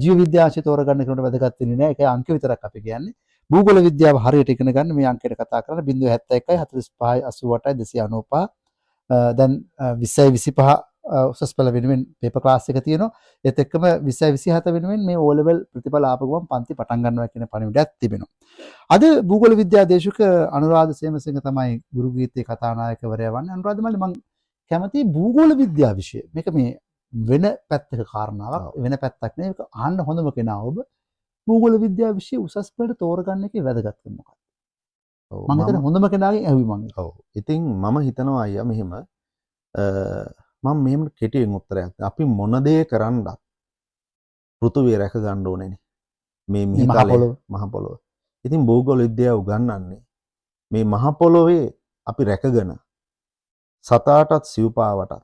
ජීව විද්‍යාංශය තෝරගන්න කෙනෙකුට වැදගත් වෙන්නේ නැහැ. ඒකයි අංක විතරක් අපි කියන්නේ. භූගෝල විද්‍යාව හරියට ඉගෙන ගන්න මේ අංකයට කතා කරන්න 071 45 88 295. දැන් 20 25 උසස් පෙළ වෙනුවෙන් පේපර් ක්ලාස් එක තියෙනවා. ඒත් එක්කම 20 27 වෙනුවෙන් මේ O level ප්‍රතිඵල ආපු ගමන් පන්ති පටන් ගන්නවා කියන පණිවිඩයක් තිබෙනවා. අද භූගෝල විද්‍යා දේශක අනුරාධ සේමසිංහ තමයි ගුරු ගීතයේ කතානායකවරයා වන්නේ. අනුරාධ මල්ලි, මං කැමති භූගෝල විද්‍යාව විෂය. මේක මේ වෙන පැත්තක කාරණාවක්, වෙන පැත්තක් නෙවෙයි. මේක අහන්න හොඳම කෙනා ඔබ. භූගෝල විද්‍යාව විෂය උසස් පෙළට තෝරගන්න එකේ වැදගත්කම මොකක්ද? මං හිතන්නේ හොඳම කෙනාගෙන් ඇහුවේ මං ඒක. ඔව්. ඉතින් මම හිතනවා අයියා මෙහෙම, මම මෙහෙම කෙටියෙන් උත්තරයක්. අපි මොන දේ කරන්නත් පෘථුවිය රැක ගන්න ඕනේනේ. මේ මේ මහ මිහිතලය පොළොව. මහ පොළොව. ඉතින් භූගෝල විද්‍යාව උගන්වන්නේ මේ මහ පොළොවේ අපි රැකගෙන සතාටත් සිව්පාවටත්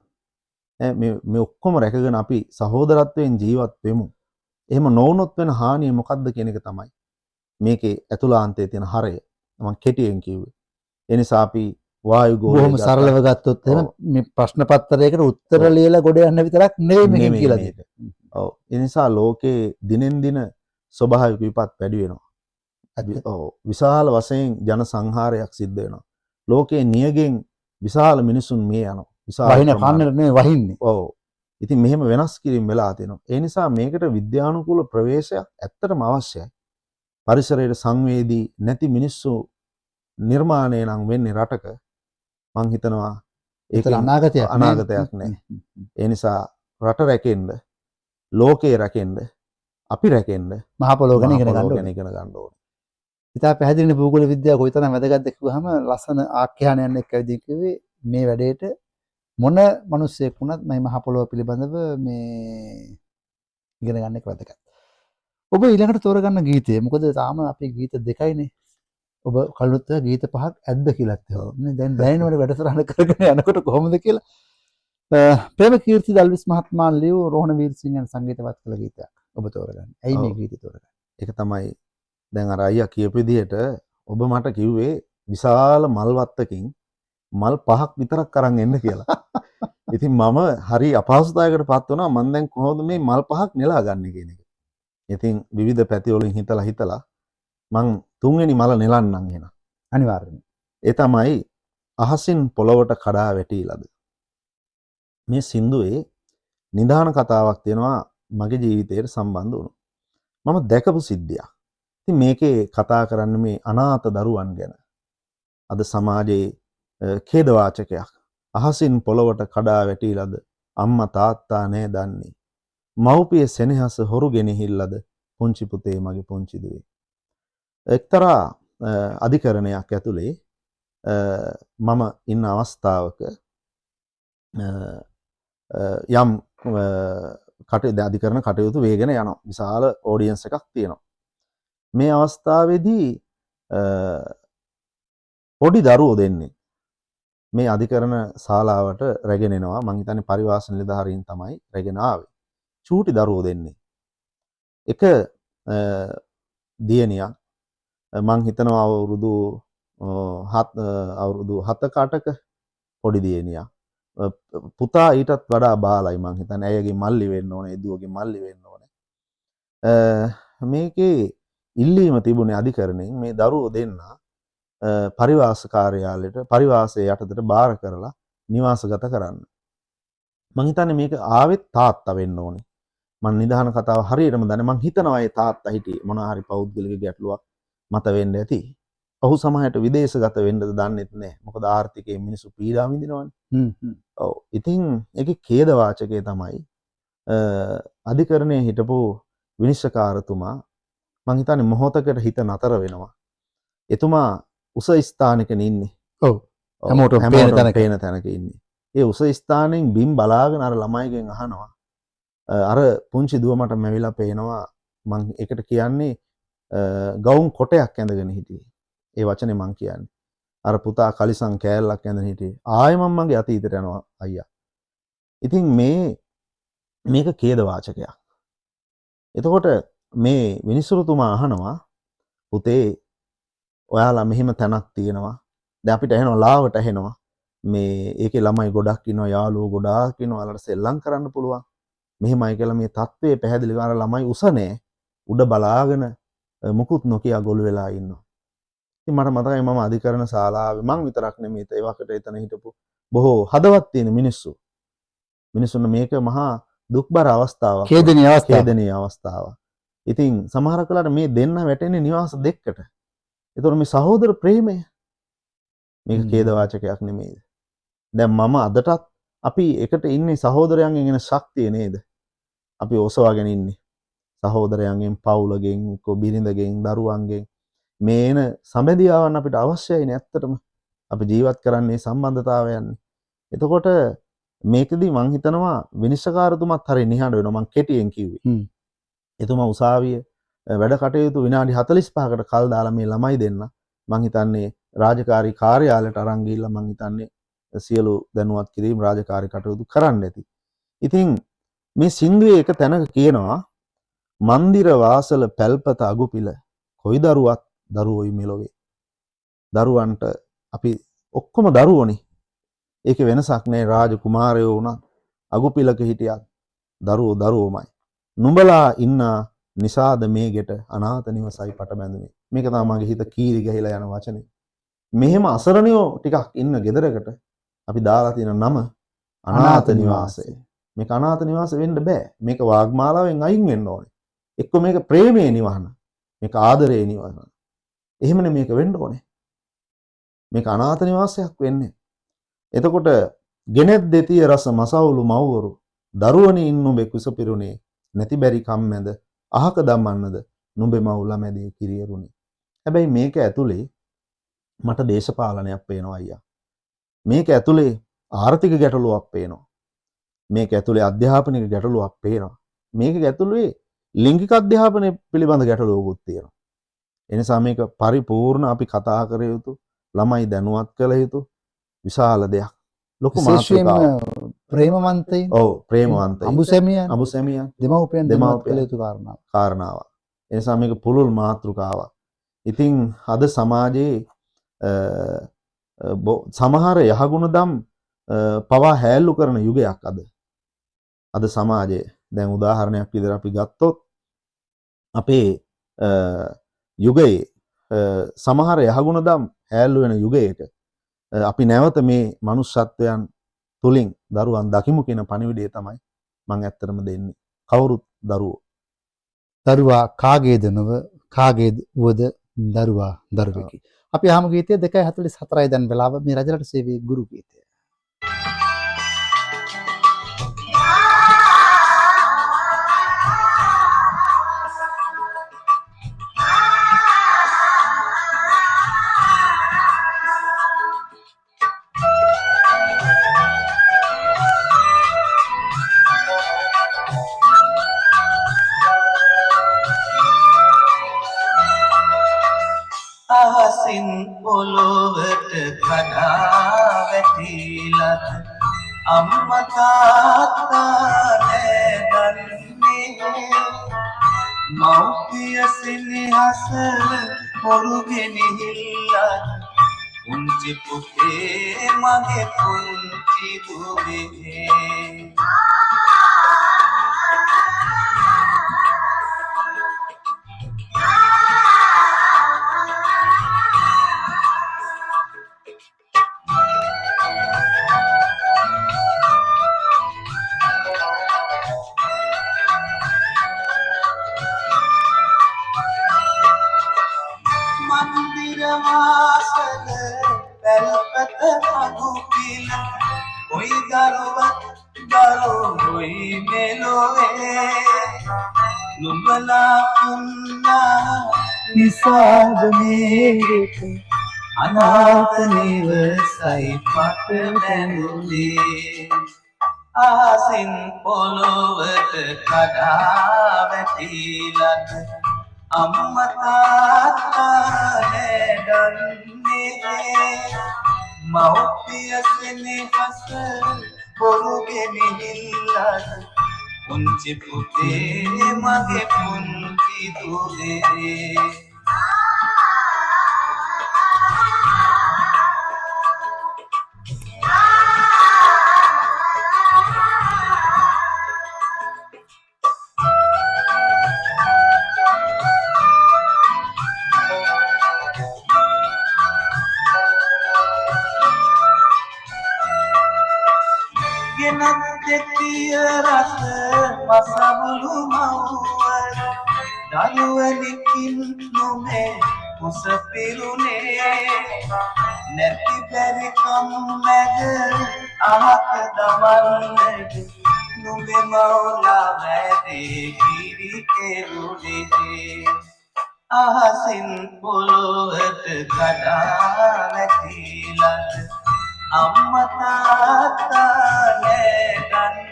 මේ මේ ඔක්කොම රැකගෙන අපි සහෝදරත්වයෙන් ජීවත් වෙමු. එහෙම නොවුනොත් වෙන හානිය මොකද්ද කියන එක තමයි මේකේ ඇතුළාන්තයේ තියෙන හරය. මම කෙටියෙන් කිව්වේ. ඒ නිසා අපි වායු ගෝලය බොහොම සරලව ගත්තොත් එහෙම මේ ප්‍රශ්න පත්‍රයකට උත්තර ලියලා ගොඩ යන්න විතරක් නෙවෙයි මේකෙන් කියලා දෙන්නේ. ඔව්. ඒ නිසා ලෝකේ දිනෙන් දින ස්වභාවික විපත් වැඩි වෙනවා. ඔව්. විශාල වශයෙන් ජන සංහාරයක් සිද්ධ වෙනවා. ලෝකේ නියගෙන් විශාල මිනිසුන් මිය යනවා. විශාල වහින ප්‍රමාණයක්. කන්නට නෙවෙයි වහින්නේ. ඔව්. ඉතින් මෙහෙම වෙනස් කිරීම වෙලා තියෙනවා. ඒ නිසා මේකට විද්‍යානුකූල ප්‍රවේශයක් ඇත්තටම අවශ්‍යයි. පරිසරයට සංවේදී නැති මිනිස්සු නිර්මාණය නම් වෙන්නේ රටක මං හිතනවා ඒතර ඒකෙන් අනාගතයක් නෑ. අනාගතයක් නෑ. ඒ නිසා රට රැකෙන්න, ලෝකේ රැකෙන්න, අපි රැකෙන්න මහ පොළොව ගැන මහ ඉගෙන ගන්න පොළොව ඕනේ. ගැන ඉගෙන ගන්න ඕනේ. ඉතා පැහැදිලිනේ භූගෝල විද්‍යාව කොයිතරම් වැදගත්ද කිව්වහම ලස්සන ආඛ්‍යානයක් එක්ක ඇවිදින් කිව්වේ මේ වැඩේට මොන මිනිස්සෙක් වුණත් මේ මහ පොළොව පිළිබඳව මේ ඉගෙන ගන්න එක වැදගත්. ඔබ ඊළඟට තෝරගන්න ගීතය මොකද තාම අපේ ගීත දෙකයිනේ. ඔබ කලිනුත් ඔය ගීත පහක් ඇද්ද කියලාත් ඇහුවා. නේ දැන් දැනෙනවනේ වැඩසටහන කරගෙන යනකොට කොහොමද කියලා. ප්‍රේමකීර්ති දල්විස් මහත්මයා ලියූ රෝහණ වීරසිංහන් සංගීතවත් කළ ගීතයක් ඔබ තෝරගන්න. ඇයි මේ ඔව්. ගීතය තෝරගන්නේ? ඒක තමයි දැන් අර අයියා කියපු විදිහට ඔබ මට කිව්වේ විශාල මල් වත්තකින් මල් පහක් විතරක් අරන් එන්න කියලා. ඉතින් මම හරි අපහසුතාවයකට පත් වුණා. මං දැන් කොහොමද මේ මල් පහක් නෙලා ගන්නෙ කියන එක. ඉතින් විවිධ පැති වලින් හිතලා හිතලා මං තුන්වෙනි මල නෙලන්නම් එහෙනම්. අනිවාර්යයෙන්ම. ඒ තමයි අහසින් පොළවට කඩා වැටීලද. මේ සින්දුවේ නිධාන කතාවක් තියෙනවා මගේ ජීවිතයට සම්බන්ධ වුණු. මම දැකපු සිද්ධියක්. ඉතින් මේකේ කතා කරන්නේ මේ අනාථ දරුවන් ගැන. අද සමාජයේ ඛේදවාචකයක්. අහසින් පොළවට කඩා වැටීලද අම්මා තාත්තා නෑ දන්නේ. මව්පිය සෙනෙහස හොරු ගෙනහිල්ලද පුංචි පුතේ මගේ පුංචි දුවේ. එක්තරා අධිකරණයක් ඇතුලේ මම ඉන්න අවස්ථාවක යම් කටයුතු අධිකරණ කටයුතු වේගෙන යනවා. විශාල ඔඩියන්ස් එකක් තියෙනවා. මේ අවස්ථාවේදී පොඩි දරුවෝ දෙන්නේ මේ අධිකරණ ශාලාවට රැගෙන එනවා. මං හිතන්නේ පරිවාස නිලධාරීන් තමයි රැගෙන ආවේ. චූටි දරුවෝ දෙන්නේ. එක දියණියක් මං හිතනවා අවුරුදු 7 අවුරුදු 7ක 8ක පොඩි දියණියක්. පුතා ඊටත් වඩා බාලයි මං හිතන්නේ. ඇයගේ මල්ලි වෙන්න ඕනේ, ඒ දුවගේ මල්ලි වෙන්න ඕනේ. මේකේ ඉල්ලීම තිබුණේ අධිකරණයෙන් මේ දරුවෝ දෙන්න පරිවාස කාර්යාලයට පරිවාසයේ යටතට බාර කරලා නිවාසගත කරන්න. මං හිතන්නේ මේක ආවෙත් තාත්තා වෙන්න ඕනේ. මං නිධාන කතාව හරියටම දන්නේ. මං හිතනවා ඒ තාත්තා හිටියේ මොනවා හරි පෞද්ගලික ගැටලුවක් මත වෙන්න ඇති. ඔහු සමහරට විදේශගත වෙන්නද දන්නෙත් නෑ. මොකද ආර්ථිකයෙන් මිනිස්සු පීඩා විඳිනවනේ. ඔව්. ඉතින් ඒකේ ඛේදවාචකය තමයි අධිකරණයේ හිටපු විනිශ්චයකාරතුමා මං හිතන්නේ මොහොතකට හිත නතර වෙනවා. එතුමා උස ස්ථානයකනේ ඉන්නේ. ඔව්. ඔව්, හැමෝටම පේන හැමෝටම තැනක. පේන තැනක ඉන්නේ. ඒ උස ස්ථානයෙන් බිම් බලාගෙන අර ළමයිගෙන් අහනවා. අර පුංචි දුව මට මැවිලා පේනවා. මං ඒකට කියන්නේ ගවුම් කොටයක් ඇඳගෙන හිටියේ. ඒ වචනේ මං කියන්නේ. අර පුතා කලිසම් කෑල්ලක් ඇඳගෙන හිටියේ. ආයෙ මං මගේ අතීතයට යනවා අයියා. ඉතින් මේක ඛේදවාචකයක්. එතකොට මේ විනිසුරුතුමා අහනවා පුතේ ඔයාලා මෙහෙම තැනක් තියෙනවා. දැන් අපිට ඇහෙනවා ලාවට ඇහෙනවා. මේ ඒකේ ළමයි ගොඩක් ඉන්නවා, යාළුවෝ ගොඩාක් ඉන්නවා. ඔයාලට සෙල්ලම් කරන්න පුළුවන්. මෙහෙමයි කියලා මේ තත්ත්වය පැහැදිලි කරන ළමයි උස නෑ. උඩ බලාගෙන මුකුත් නොකිය ගොළු වෙලා ඉන්නවා. ඉතින් මට මතකයි මම අධිකරණ ශාලාවේ මං විතරක් නෙමෙයි ඒ වකට එතන හිටපු බොහෝ හදවත් තියෙන මිනිස්සු. මිනිස්සුන් මේක මහා දුක්බර අවස්ථාවක්. ඛේදනීය අවස්ථාවක්. ඛේදනීය අවස්ථාවක්. ඉතින් සමහර වෙලාවට මේ දෙන්න වැටෙන්නේ නිවාස දෙකකට. ඒතකොට මේ සහෝදර ප්‍රේමය මේක ඛේදවාචකයක් නෙමෙයිද? දැන් මම අදටත් අපි එකට ඉන්නේ සහෝදරයන්ගෙන් එන ශක්තිය නේද? අපි ඔසවාගෙන ඉන්නේ. සහෝදරයන්ගෙන්, පවුලගෙන්, කො බිරිඳගෙන්, දරුවන්ගෙන් මේ එන සම්බන්ධියාවන් අපිට අවශ්‍යයිනේ ඇත්තටම. අපි ජීවත් කරන්නේ සම්බන්ධතාවයන්නේ. එතකොට මේකෙදි මං හිතනවා විනිශ්චයකාරතුමත් හරි නිහඬ වෙනවා. මං කෙටියෙන් කිව්වේ. එතුමා උසාවිය වැඩ කටයුතු විනාඩි 45කට කල් දාලා මේ ළමයි දෙන්න මං හිතන්නේ රාජකාරී කාර්යාලයට අරන් ගිහිල්ලා මං හිතන්නේ සියලු දැනුවත් කිරීම රාජකාරී කටයුතු කරන්න ඇති. ඉතින් මේ සින්දුවේ එක තැනක කියනවා මන්දිර වාසල පැල්පත අගුපිල කොයි දරුවත් දරුවෝයි මෙලොවේ. දරුවන්ට අපි ඔක්කොම දරුවෝනේ. ඒකේ වෙනසක් නෑ. රාජ කුමාරයෝ වුණත් අගුපිලක හිටියත් දරුවෝ දරුවෝමයි. නුඹලා ඉන්න නිසාද මේ ගෙට අනාථ නිවසයි පට බැඳුනේ. මේක තමයි මගේ හිත කීරි ගහිලා යන වචනේ. මෙහෙම අසරණයෝ ටිකක් ඉන්න ගෙදරකට අපි දාලා තියෙන නම අනාථ නිවාසය. මේක අනාථ නිවාස වෙන්න බෑ. මේක වාග්මාලාවෙන් අයින් වෙන්න ඕනේ. එක්ක මේක ප්‍රේමයේ නිවහන. මේක ආදරයේ නිවහන. එහෙමනේ මේක වෙන්න ඕනේ. මේක අනාථ නිවාසයක් වෙන්නේ. එතකොට ගෙනෙත් දෙතිය රස මසවුලු මව්වරු දරුවනි ඉන්නුඹේ කුස පිරුණේ නැති බැරි කම් මැද අහක දමන්නද නුඹේ මව් ළමැදී කිරියරුණේ. හැබැයි මේක ඇතුලේ මට දේශපාලනයක් පේනවා අයියා. මේක ඇතුලේ ආර්ථික ගැටලුවක් පේනවා. මේක ඇතුලේ අධ්‍යාපනික ගැටලුවක් පේනවා. මේක ඇතුලේ ලිංගික අධ්‍යාපනය පිළිබඳ ගැටලුවකුත් තියෙනවා. ඒ නිසා මේක පරිපූර්ණ අපි කතා කර යුතු, ළමයි දැනුවත් කළ යුතු විශාල දෙයක්. ලොකු මාතෘකාවක්. ප්‍රේමවන්තයින්. ඔව්, ප්‍රේමවන්තයින්. අඹුසැමියන්. අඹුසැමියන්. දෙමව්පියන් දැනුවත් කළ යුතු කාරණාවක්. කාරණාවක්. ඒ නිසා මේක පුළුල් මාතෘකාවක්. ඉතින් අද සමාජයේ සමහර යහගුණ දම් පවා හැල්ලු කරන යුගයක් අද. අද සමාජයේ දැන් උදාහරණයක් විදිහට අපි ගත්තොත් අපේ යුගයේ සමහර යහගුණ දම් හැල්ලු වෙන යුගයක අපි නැවත මේ මනුෂ්‍යත්වයන් තුලින් දරුවන් දකිමු කියන පණිවිඩය තමයි මම ඇත්තටම දෙන්නේ. කවුරුත් දරුවෝ. දරුවා කාගේද නොව කාගේද වුවද දරුවා දරුවෙකි. අපි අහමු ගීතය 2:44යි දැන් වෙලාව. මේ රජරට සේවයේ ගුරු ගීතය. අහසින් පොළොවට කඩා වැටිලත් අම්මා තාත්තා නෑ දන්නේ. මව්පිය සෙනෙහස හොරු ගෙනහිල්ලත් පුංචි පුතේ මගේ පුංචි දුවේ. මන්දිර වාසල පැල්පත අගුපිල කොයි දරුවත් දරුවොයි මෙලොවේ. නුඹලා උන්නා නිසාද මේකට අනාථ නිවසයි පට බැඳුනේ. අහසින් පොළොවට කඩා වැටිලත් අම්මා තාත්තා නෑ දන්නේ. මව්පිය සෙනෙහස බොරු ගෙනහිල්ලත් පුංචි පුතේ මගේ පුංචි දුවේ. ගෙනත් දෙතිය රස මසවුලු මව්වර දරුවනිකින් නුමේ කුස පිරුණේ. නැති බැරි කම් මැද අහක දමන්නට නුඹේ මවුලා මැදේ කිරි කෙරුණේ. අහසින් පොළොවට කඩා වැටිලත් අම්මා තාත්තා නෑ දන්නේ.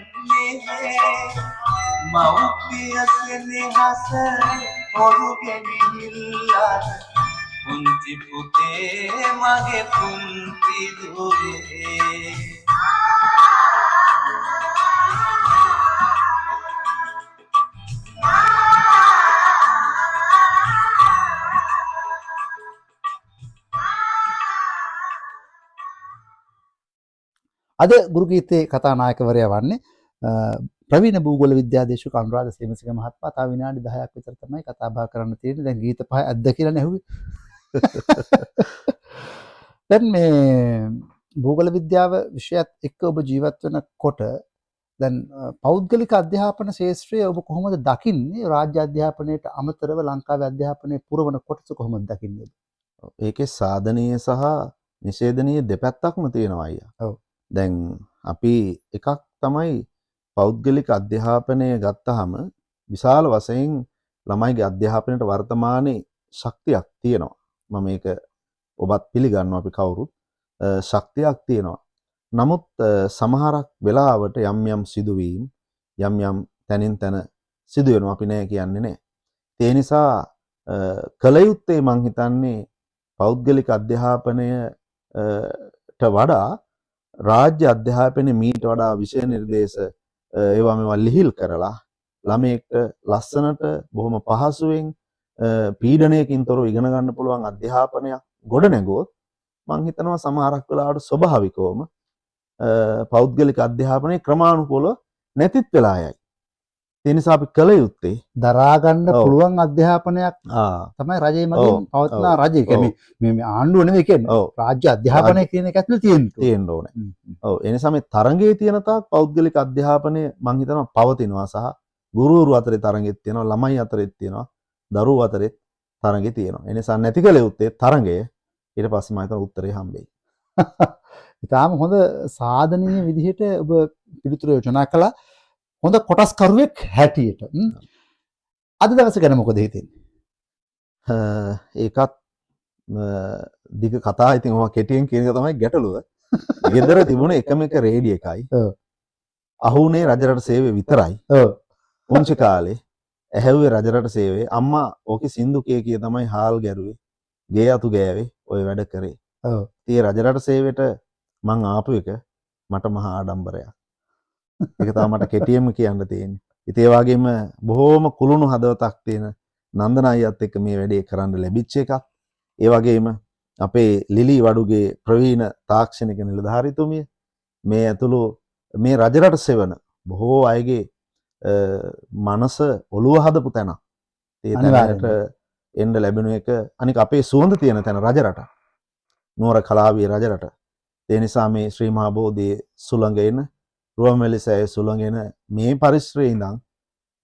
මව්පිය සෙනෙහස හොරුගේ ගිහිල්ලාද පුංචි පුතේ මගේ පුංචි දුවේ. අද ගුරු ගීතයේ කතානායකවරයා වන්නේ ප්‍රවීණ භූගෝල විද්‍යාධීශක අනුරාධ සේමසිංහ මහත්මයා. තව විනාඩි 10ක් විතර තමයි කතා බහ කරන්න තියෙන්නේ. දැන් ගීත පහ ඇද්ද කියලා නේ ඇහුවේ. දැන් මේ භූගෝල විද්‍යාව විෂයත් එක්ක ඔබ ජීවත් වෙනකොට දැන් පෞද්ගලික අධ්‍යාපන ක්ෂේත්‍රය ඔබ කොහොමද දකින්නේ? රාජ්‍ය අධ්‍යාපනයට අමතරව ලංකාවේ අධ්‍යාපනය පුරවන කොටස කොහොමද දකින්නේ? ඒකේ සාධනීය සහ නිෂේධනීය දෙපැත්තක්ම තියෙනවා අයියා. ඔව්. දැන් අපි එකක් තමයි පෞද්ගලික අධ්‍යාපනය ගත්තහම විශාල වශයෙන් ළමයිගේ අධ්‍යාපනයට වර්තමානයේ ශක්තියක් තියෙනවා. මම මේක ඔබත් පිළිගන්නවා, අපි කවුරුත් ශක්තියක් තියෙනවා. නමුත් සමහරක් වෙලාවට යම් යම් සිදුවීම් යම් යම් තැනින් තැන සිදු වෙනවා, අපි නෑ කියන්නේ නෑ. ඒ නිසා කල යුත්තේ මං හිතන්නේ පෞද්ගලික අධ්‍යාපනයට වඩා රාජ්‍ය අධ්‍යාපනයේ මීට වඩා විෂය නිර්දේශ ඒවා මේවා ලිහිල් කරලා ළමයෙක්ට ලස්සනට බොහොම පහසුවෙන් පීඩනයකින් තොරව ඉගෙන ගන්න පුළුවන් අධ්‍යාපනයක් ගොඩ නැගුවොත් මං හිතනවා සමහරක් වෙලාවට ස්වභාවිකවම පෞද්ගලික අධ්‍යාපනයේ ක්‍රමානුකූලව නැතිත් වෙලා යයි. ඒ නිසා අපි කල යුත්තේ දරා ගන්න පුළුවන් අධ්‍යාපනයක් තමයි රජය මගින් පවත්නා රජය. කියන්නේ මේ ආණ්ඩුව නෙවෙයි කියන්නේ. රාජ්‍ය අධ්‍යාපනය කියන එක ඇතුළේ තියෙන්න ඕනේ. තියෙන්න ඕනේ. ඔව්. ඒ නිසා මේ තරඟයේ තියෙන තාක් පෞද්ගලික අධ්‍යාපනය මං හිතනවා පවතිනවා සහ ගුරුවරු අතරේ තරඟෙත් තියෙනවා, ළමයි අතරෙත් තියෙනවා, දරුවෝ අතරෙත් තරඟේ තියෙනවා. ඒ නිසා නැති කළ යුත්තේ තරඟය. ඊට පස්සේ මම හිතනවා උත්තරේ හම්බෙයි. ඉතාම හොඳ සාධනීය විදිහට ඔබ පිළිතුරු යෝජනා කළා. හොඳ කොටස්කරුවෙක් හැටියට. අද දවස ගැන මොකද හිතෙන්නේ? ඒකත් දිග කතා. ඉතින් ඔවා කෙටියෙන් කියන එක තමයි ගැටලුව. ගෙදර තිබුණ එකම එක රේඩියෝ එකයි. අහුනේ රජරට සේවය විතරයි. පුංචි කාලේ ඇහැව්වේ රජරට සේවය. අම්මා ඕකේ සින්දු කිය කිය තමයි හාල් ගැරුවේ. ගේ අතු ගෑවේ ඔය වැඩ කරේ. ඉතින් රජරට සේවයට මං ආපු එක මට මහා ආඩම්බරයක්. ඒක තමයි මට කෙටියෙන්ම කියන්න තියෙන්නේ. ඉතින් ඒ වගේම බොහෝම කුළුණු හදවතක් තියෙන නන්දන අයියත් එක්ක මේ වැඩේ කරන්න ලැබිච්ච එකක්. ඒ වගේම අපේ ලිලි වඩුගේ ප්‍රවීණ තාක්ෂණික නිලධාරීතුමිය මේ ඇතුළු මේ රජරට සෙවන බොහෝ අයගේ මනස ඔළුව හදපු තැනක්. ඒ තැනට එන්න ලැබෙන එක, අනික අපේ සුවඳ තියෙන තැන රජරට, නුවර කලාවිය රජරට. ඒ නිසා මේ ශ්‍රී මහා බෝධියේ සුළඟ එන, රුවන්වැලි සෑයේ සුළඟ එන මේ පරිසරයේ ඉඳන්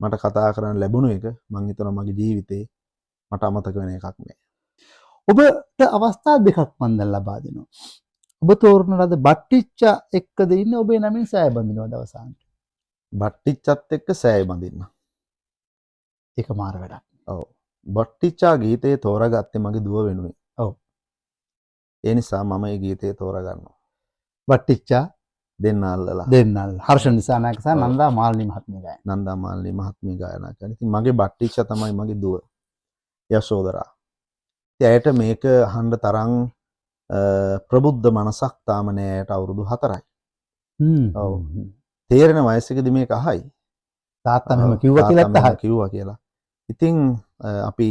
මට කතා කරන්න ලැබුණු එක මං හිතනවා මගේ ජීවිතේ මට අමතක වෙන එකක් නෑ. ඔබට අවස්ථා දෙකක් මං දැන් ලබා දෙනවා. ඔබ තෝරන ලද බට්ටිච්චා එක්කද ඉන්නේ ඔබේ නමින් සෑය බඳිනවද අවසානට? බට්ටිච්චත් එක්ක සෑය බඳින්න. ඒක මාර වැඩක්. ඔව්. බට්ටිච්චා ගීතේ තෝරාගත්තේ මගේ දුව වෙනුවෙන්. ඒ නිසා මම මේ ගීතේ තෝරාගන්නවා. බට්ටිච්චා දෙන්න අල්ලලා. දෙන්න අල්ලලා. හර්ෂ දිසානායක සහ නන්දා මාලිනී මහත්මිය ගායනා. නන්දා මාලිනී මහත්මිය ගායනා කරන. ඉතින් මගේ බට්ටිච්චා තමයි මගේ දුව යශෝදරා. ඉතින් ඇයට මේක අහන්න තරම් ප්‍රබුද්ධ මනසක් තාම නෑ. ඇයට අවුරුදු 4යි. ඔව්. තේරෙන වයසකදී මේක අහයි. තාත්තා මෙහෙම කිව්වා කියලාත් තාත්තා මෙහෙම අහයි. කිව්වා කියලා. ඉතින් අපි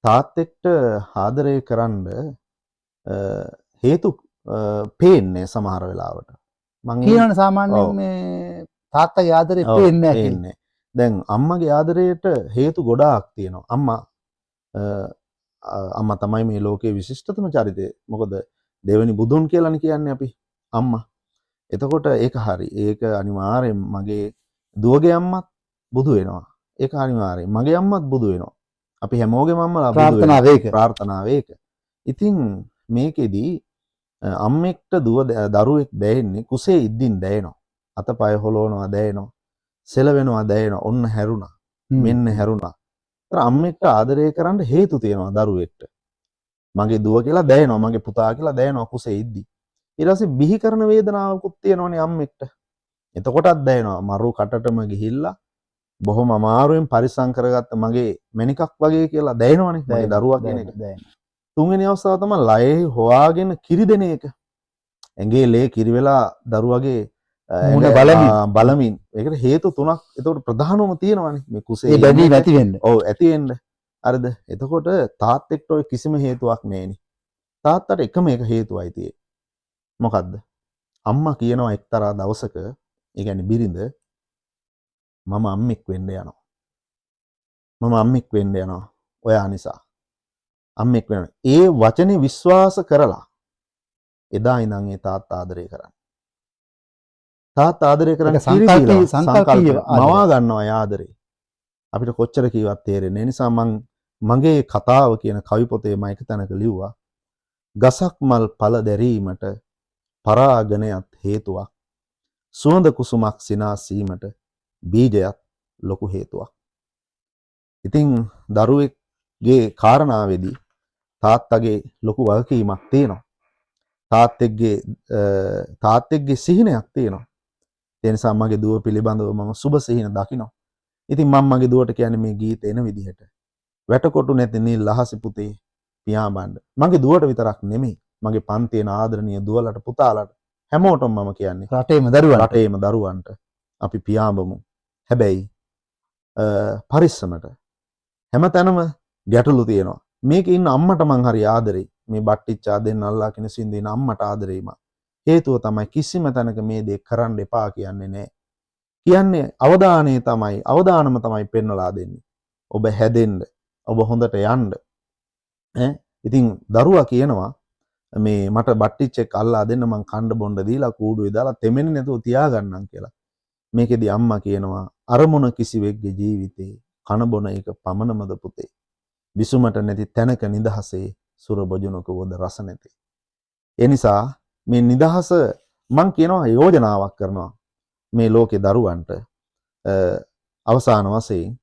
තාත්තෙක්ට ආදරය කරන්න හේතු පේන්නේ සමහර වෙලාවට. මං කියනවනේ සාමාන්‍යයෙන් මේ තාත්තගේ ආදරේ පේන්නේ නැහැ කියලා. පේන්නේ. දැන් අම්මගේ ආදරයට හේතු ගොඩාක් තියෙනවා. අම්මා තමයි මේ ලෝකයේ විශිෂ්ටතම චරිතය. මොකද දෙවෙනි බුදුන් කියලානේ කියන්නේ අපි අම්මා. එතකොට ඒක හරි. ඒක අනිවාර්යෙන් මගේ දුවගේ අම්මත් බුදු වෙනවා. ඒක අනිවාර්යෙන්. මගේ අම්මත් බුදු වෙනවා. අපි හැමෝගෙම අම්මලා බුදු වෙනවා. ප්‍රාර්ථනාව ඒක. ප්‍රාර්ථනාව ඒක. ඉතින් මේකෙදි අම්මෙක්ට දුව දරුවෙක් දැනෙන්නේ කුසේ ඉද්දින් දැනෙනවා. අතපය හොලවනවා දැනෙනවා. සෙලවෙනවා දැනෙනවා. ඔන්න හැරුණා. මෙන්න හැරුණා. ඒතර අම්මෙක්ට ආදරය කරන්න හේතු තියෙනවා දරුවෙක්ට. මගේ දුව කියලා දැනෙනවා. මගේ පුතා කියලා දැනෙනවා කුසේ ඉද්දි. ඊට පස්සේ බිහි කරන වේදනාවකුත් තියෙනවනේ අම්මෙක්ට. එතකොටත් දැනෙනවා මරු කටටම ගිහිල්ලා බොහොම අමාරුවෙන් පරිස්සම් කරගත්ත මගේ මැණිකක් වගේ කියලා දැනෙනවනේ මගේ දරුවා කියන එක. තුන්වෙනි අවස්ථාව තමයි ලයේ හොයාගෙන කිරි දෙන එක. ඇඟේ ලේ කිරි වෙලා දරුවගේ මුණ බලමින් බලමින්. ඒකට හේතු තුනක් එතකොට ප්‍රධානවම තියෙනවනේ මේ කුසේ ඒ බැඳීම ඇති වෙන්න. ඔව් ඇති වෙන්න. හරිද? එතකොට තාත්තෙක්ට ඔය කිසිම හේතුවක් නෑනේ. තාත්තට එකම එක හේතුවයි තියෙන්නේ. මොකද්ද? අම්මා කියනවා එක්තරා දවසක, ඒ කියන්නේ බිරිඳ, මම අම්මෙක් වෙන්න යනවා. මම අම්මෙක් වෙන්න යනවා ඔයා නිසා. අම්මෙක් වෙනවා. ඒ වචනේ විශ්වාස කරලා එදා ඉඳන් ඒ තාත්තා ආදරය කරන්නේ. තාත්තා ආදරය කරන්නේ සංකල්පීය මවා ගන්නවා ඒ ආදරේ. අපිට කොච්චර කිව්වත් තේරෙන්නේ නැහැ. ඒ නිසා මං මගේ කතාව කියන කවි පොතේ මම එක තැනක ලිව්වා, ගසක් මල් පළ දැරීමට පරාගණයත් හේතුවක්, සුවඳ කුසුමක් සිනාසීමට බීජයත් ලොකු හේතුවක්. ඉතින් දරුවෙක්ගේ කාරණාවේදී තාත්තගේ ලොකු වගකීමක් තියෙනවා. තාත්තෙක්ගේ සිහිනයක් තියෙනවා. ඒ නිසා මගේ දුව පිළිබඳව මම සුබ සිහින දකිනවා. ඉතින් මම මගේ දුවට කියන්නේ මේ ගීත එන විදිහට, වැටකොටු නැති නිල් අහසේ පුතේ පියාඹන්න. මගේ දුවට විතරක් නෙමෙයි, මගේ පන්තියේ ආදරණීය දුවලට පුතාලට හැමෝටම මම කියන්නේ, රටේම දරුවන්ට අපි පියාඹමු. හැබැයි පරිස්සමට. හැමතැනම ගැටලු තියෙනවා. මේකේ ඉන්න අම්මට මං හරි ආදරෙයි. මේ බට්ටිච්චා දෙන්න අල්ලා කියන සින්දුවේ ඉන්න අම්මට ආදරෙයි මං. හේතුව තමයි කිසිම තැනක මේ දේ කරන්න එපා කියන්නේ නෑ. කියන්නේ අවධානය තමයි, අවදානම තමයි පෙන්වලා දෙන්නේ. ඔබ හැදෙන්න, ඔබ හොඳට යන්න. ඈ ඉතින් දරුවා කියනවා මේ මට බට්ටිච් එක්ක අල්ලා දෙන්න, මං කණ්ඩ බොණ්ඩ දීලා කූඩුවේ දාලා තෙමෙන්නේ නැතුව තියාගන්නම් කියලා. මේකෙදි අම්මා කියනවා අරමුණ කිසිවෙක්ගේ ජීවිතේ කන බොන එක පමණමද පුතේ. විසුමට නැති තැනක නිදහසේ සුර බොජුනක වොද රස නැති. ඒ නිසා මේ නිදහස මං කියනවා යෝජනාවක් කරනවා මේ ලෝකේ දරුවන්ට. අවසාන වශයෙන්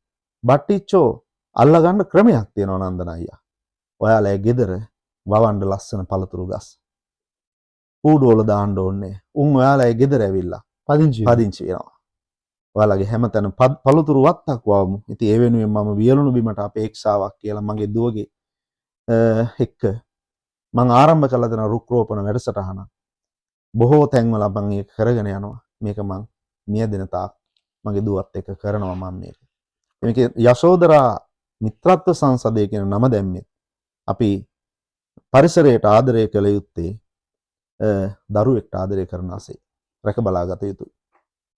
බට්ටිච්චෝ අල්ලගන්න ක්‍රමයක් තියෙනවා නන්දන අයියා. ඔයාලා ගෙදර වවන්න ලස්සන පළතුරු ගස් කූඩුවල දාන්න ඕනේ. උන් ඔයාලා ගෙදර ඇවිල්ලා පදිංචි වෙනවා. ඔයාලගේ හැමතැනම පළතුරු වත්තක් වවමු. ඉතින් ඒ වෙනුවෙන් මම වියලුණු බිමට අපේක්ෂාවක් කියලා මගේ දුවගේ එක්ක මං ආරම්භ කළා දෙන රුක් රෝපණ වැඩසටහන. බොහෝ තැන්වල මං ඒක කරගෙන යනවා. මේක මං මිය දෙන තාක් මගේ දුවත් එක්ක කරනවා මං මේක. මේක යශෝදරා මිත්‍රත්ව සංසදය කියන නම දැම්මේ අපි පරිසරයට ආදරය කළ යුත්තේ දරුවෙක්ට ආදරය කරන ASCII රැක බලාගත යුතුයි.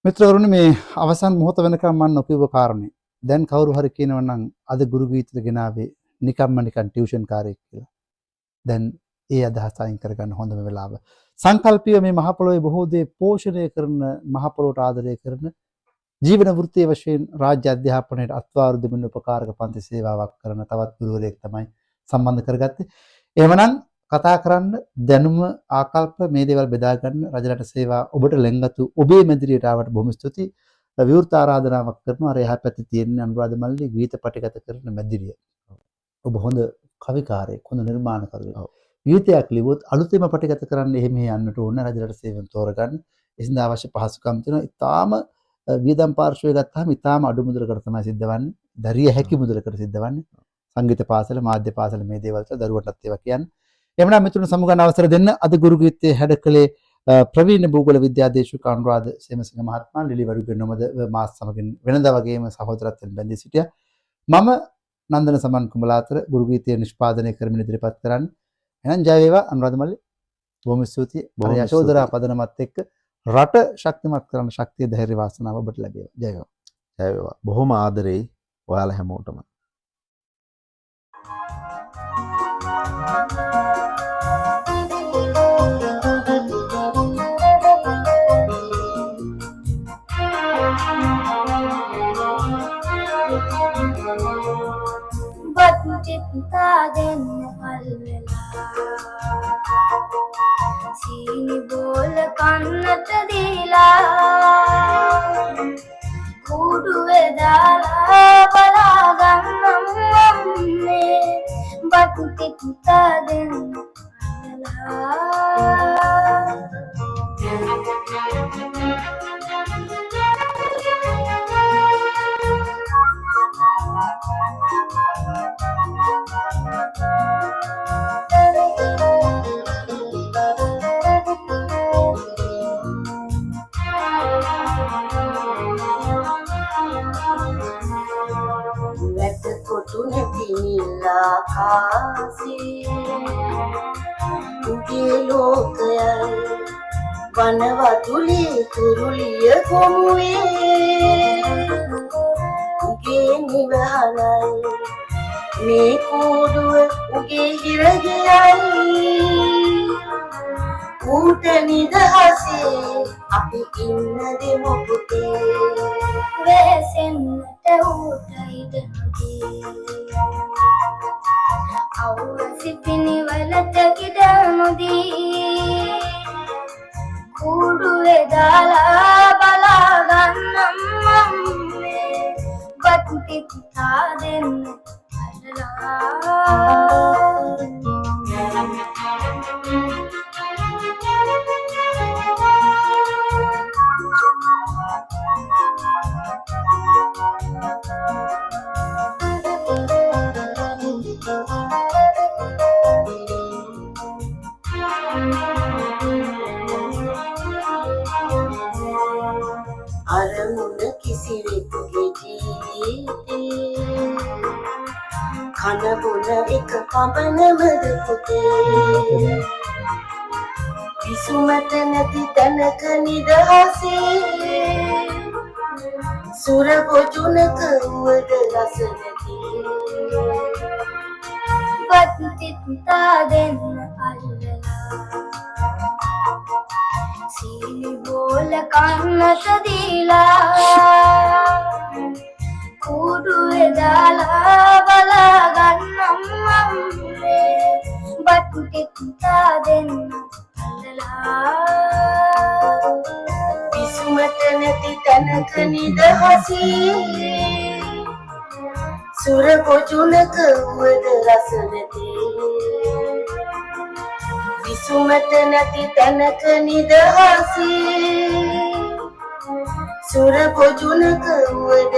මිත්‍රවරුනි, මේ අවසන් මොහොත වෙනකම් මම නොකියුව කාරණේ දැන් කවුරු හරි කියනවා නම් අද ගුරු ගීතට ගෙනාවේ නිකම්ම නිකන් ටියුෂන් කාරයෙක් කියලා. දැන් ඒ අදහස අයින් කරගන්න හොඳම වෙලාව. සංකල්පීය මේ මහ පොළොවේ බොහෝ දේ පෝෂණය කරන, මහ පොළොවට ආදරය කරන, ජීවන වෘත්තීය වශයෙන් රාජ්‍ය අධ්‍යාපනයට අත්වාරු දෙමින් උපකාරක පන්ති සේවාවක් කරන තවත් ගුරුවරයෙක් තමයි සම්බන්ධ කරගත්තේ. එහෙමනම් කතා කරන්න දැනුම ආකල්ප මේ දේවල් බෙදා ගන්න රජරට සේවා ඔබට ලෙන්ගතු ඔබේ මැදිරියට ආවට බොහොම ස්තුතියි. විවෘත ආරාධනාවක් කරනවා. අර එහා පැත්තේ තියෙන අනුරාධ මල්ලි ගීත පටිගත කරන මැදිරිය. ඔබ හොඳ කවිකාරයෙක්, හොඳ නිර්මාණකරුවෙක්. ගීතයක් ලිව්වොත් අලුතෙන්ම පටිගත කරන්න එහෙම යන්නට ඕන රජරට සේවයෙන් තෝරගන්න. ඒ හින්දා අවශ්‍ය පහසුකම් තියෙනවා. ඉතාම වියදම් පාර්ශ්වය ගත්තාම ඉතාම අඩු මුදලකට තමයි සිද්ධ වන්නේ. දරිය හැකි මුදලකට සිද්ධ වන්නේ. සංගීත පාසල, මාධ්‍ය පාසල මේ දේවල් වල දරුවන්ටත් ඒවා කියන්න. එහෙමනම් මිතුරුන් සමුගන්න අවසර දෙන්න. අද ගුරු ගීතයේ හැඩකලේ ප්‍රවීණ භූගෝල විද්‍යාධීශක අනුරාධ සේමසිංහ මහත්මයා ලිලි වරුගේ නොමද මාත් සමගින් වෙනදා වගේම සහෝදරත්වයෙන් බැඳී සිටියා. මම නන්දන සමන් කුඹලාතර ගුරු ගීතය නිෂ්පාදනය කරමින් ඉදිරිපත් කරන්නේ. එහෙනම් ජය වේවා අනුරාධ මල්ලි. බොහොම ස්තුතියි. යශෝදරා පදනමත් එක්ක රට ශක්තිමත් කරන ශක්තිය, ධෛර්ය, වාසනාව ඔබට ලැබේවා. ජය වේවා. ජය වේවා. බොහොම ආදරෙයි ඔයාලා හැමෝටම. බත් දෙන්න කල් වෙලා සීනි බෝල කන්නට දීලා කූඩුවේ දාලා බලා ගන්නම් අම්මේ බත් තිත්තා දෙන්න වෙලා. නිල් ආකාසේ. උගේ ලෝකයයි වනවතුලේ කුරුලිය කොමුවේ. උගේ නිවහනයි මේ කූඩුව, උගේ හිරගෙයයි. ඌට නිදහසේ අපි ඉන්න දෙමු පුතේ. වෙහෙසෙන්නට ඌට ඉඩ නොදී, අව්ව සිපිනි වලට ඉඩ නොදී, කූඩුවේ දාලා බලා ගන්නම් අම්මේ, බත් පිටා දෙන්න අල්ලලා. අරමුණ කිසිවෙකුගේ ජීවිතේ කන බොන එක පමණමද පුතේ? විසුමට නැති තැනක නිදහසේ, සුර බොජුනක වුවද රස නැති. බත් තිත්තා දෙන්න අල්ලලා, සීනි බෝල කන්නට දීලා, කූඩුවේ දාලා බලා ගන්නම් අම්මේ, බත් තිත්තා දෙන්න අල්ලලා. විසුමට නැති තැනක නිදහසේ, සුර බොජුනක වුවද රස නැති. විසුමට නැති තැනක නිදහසේ, සුර බොජුනක වුවද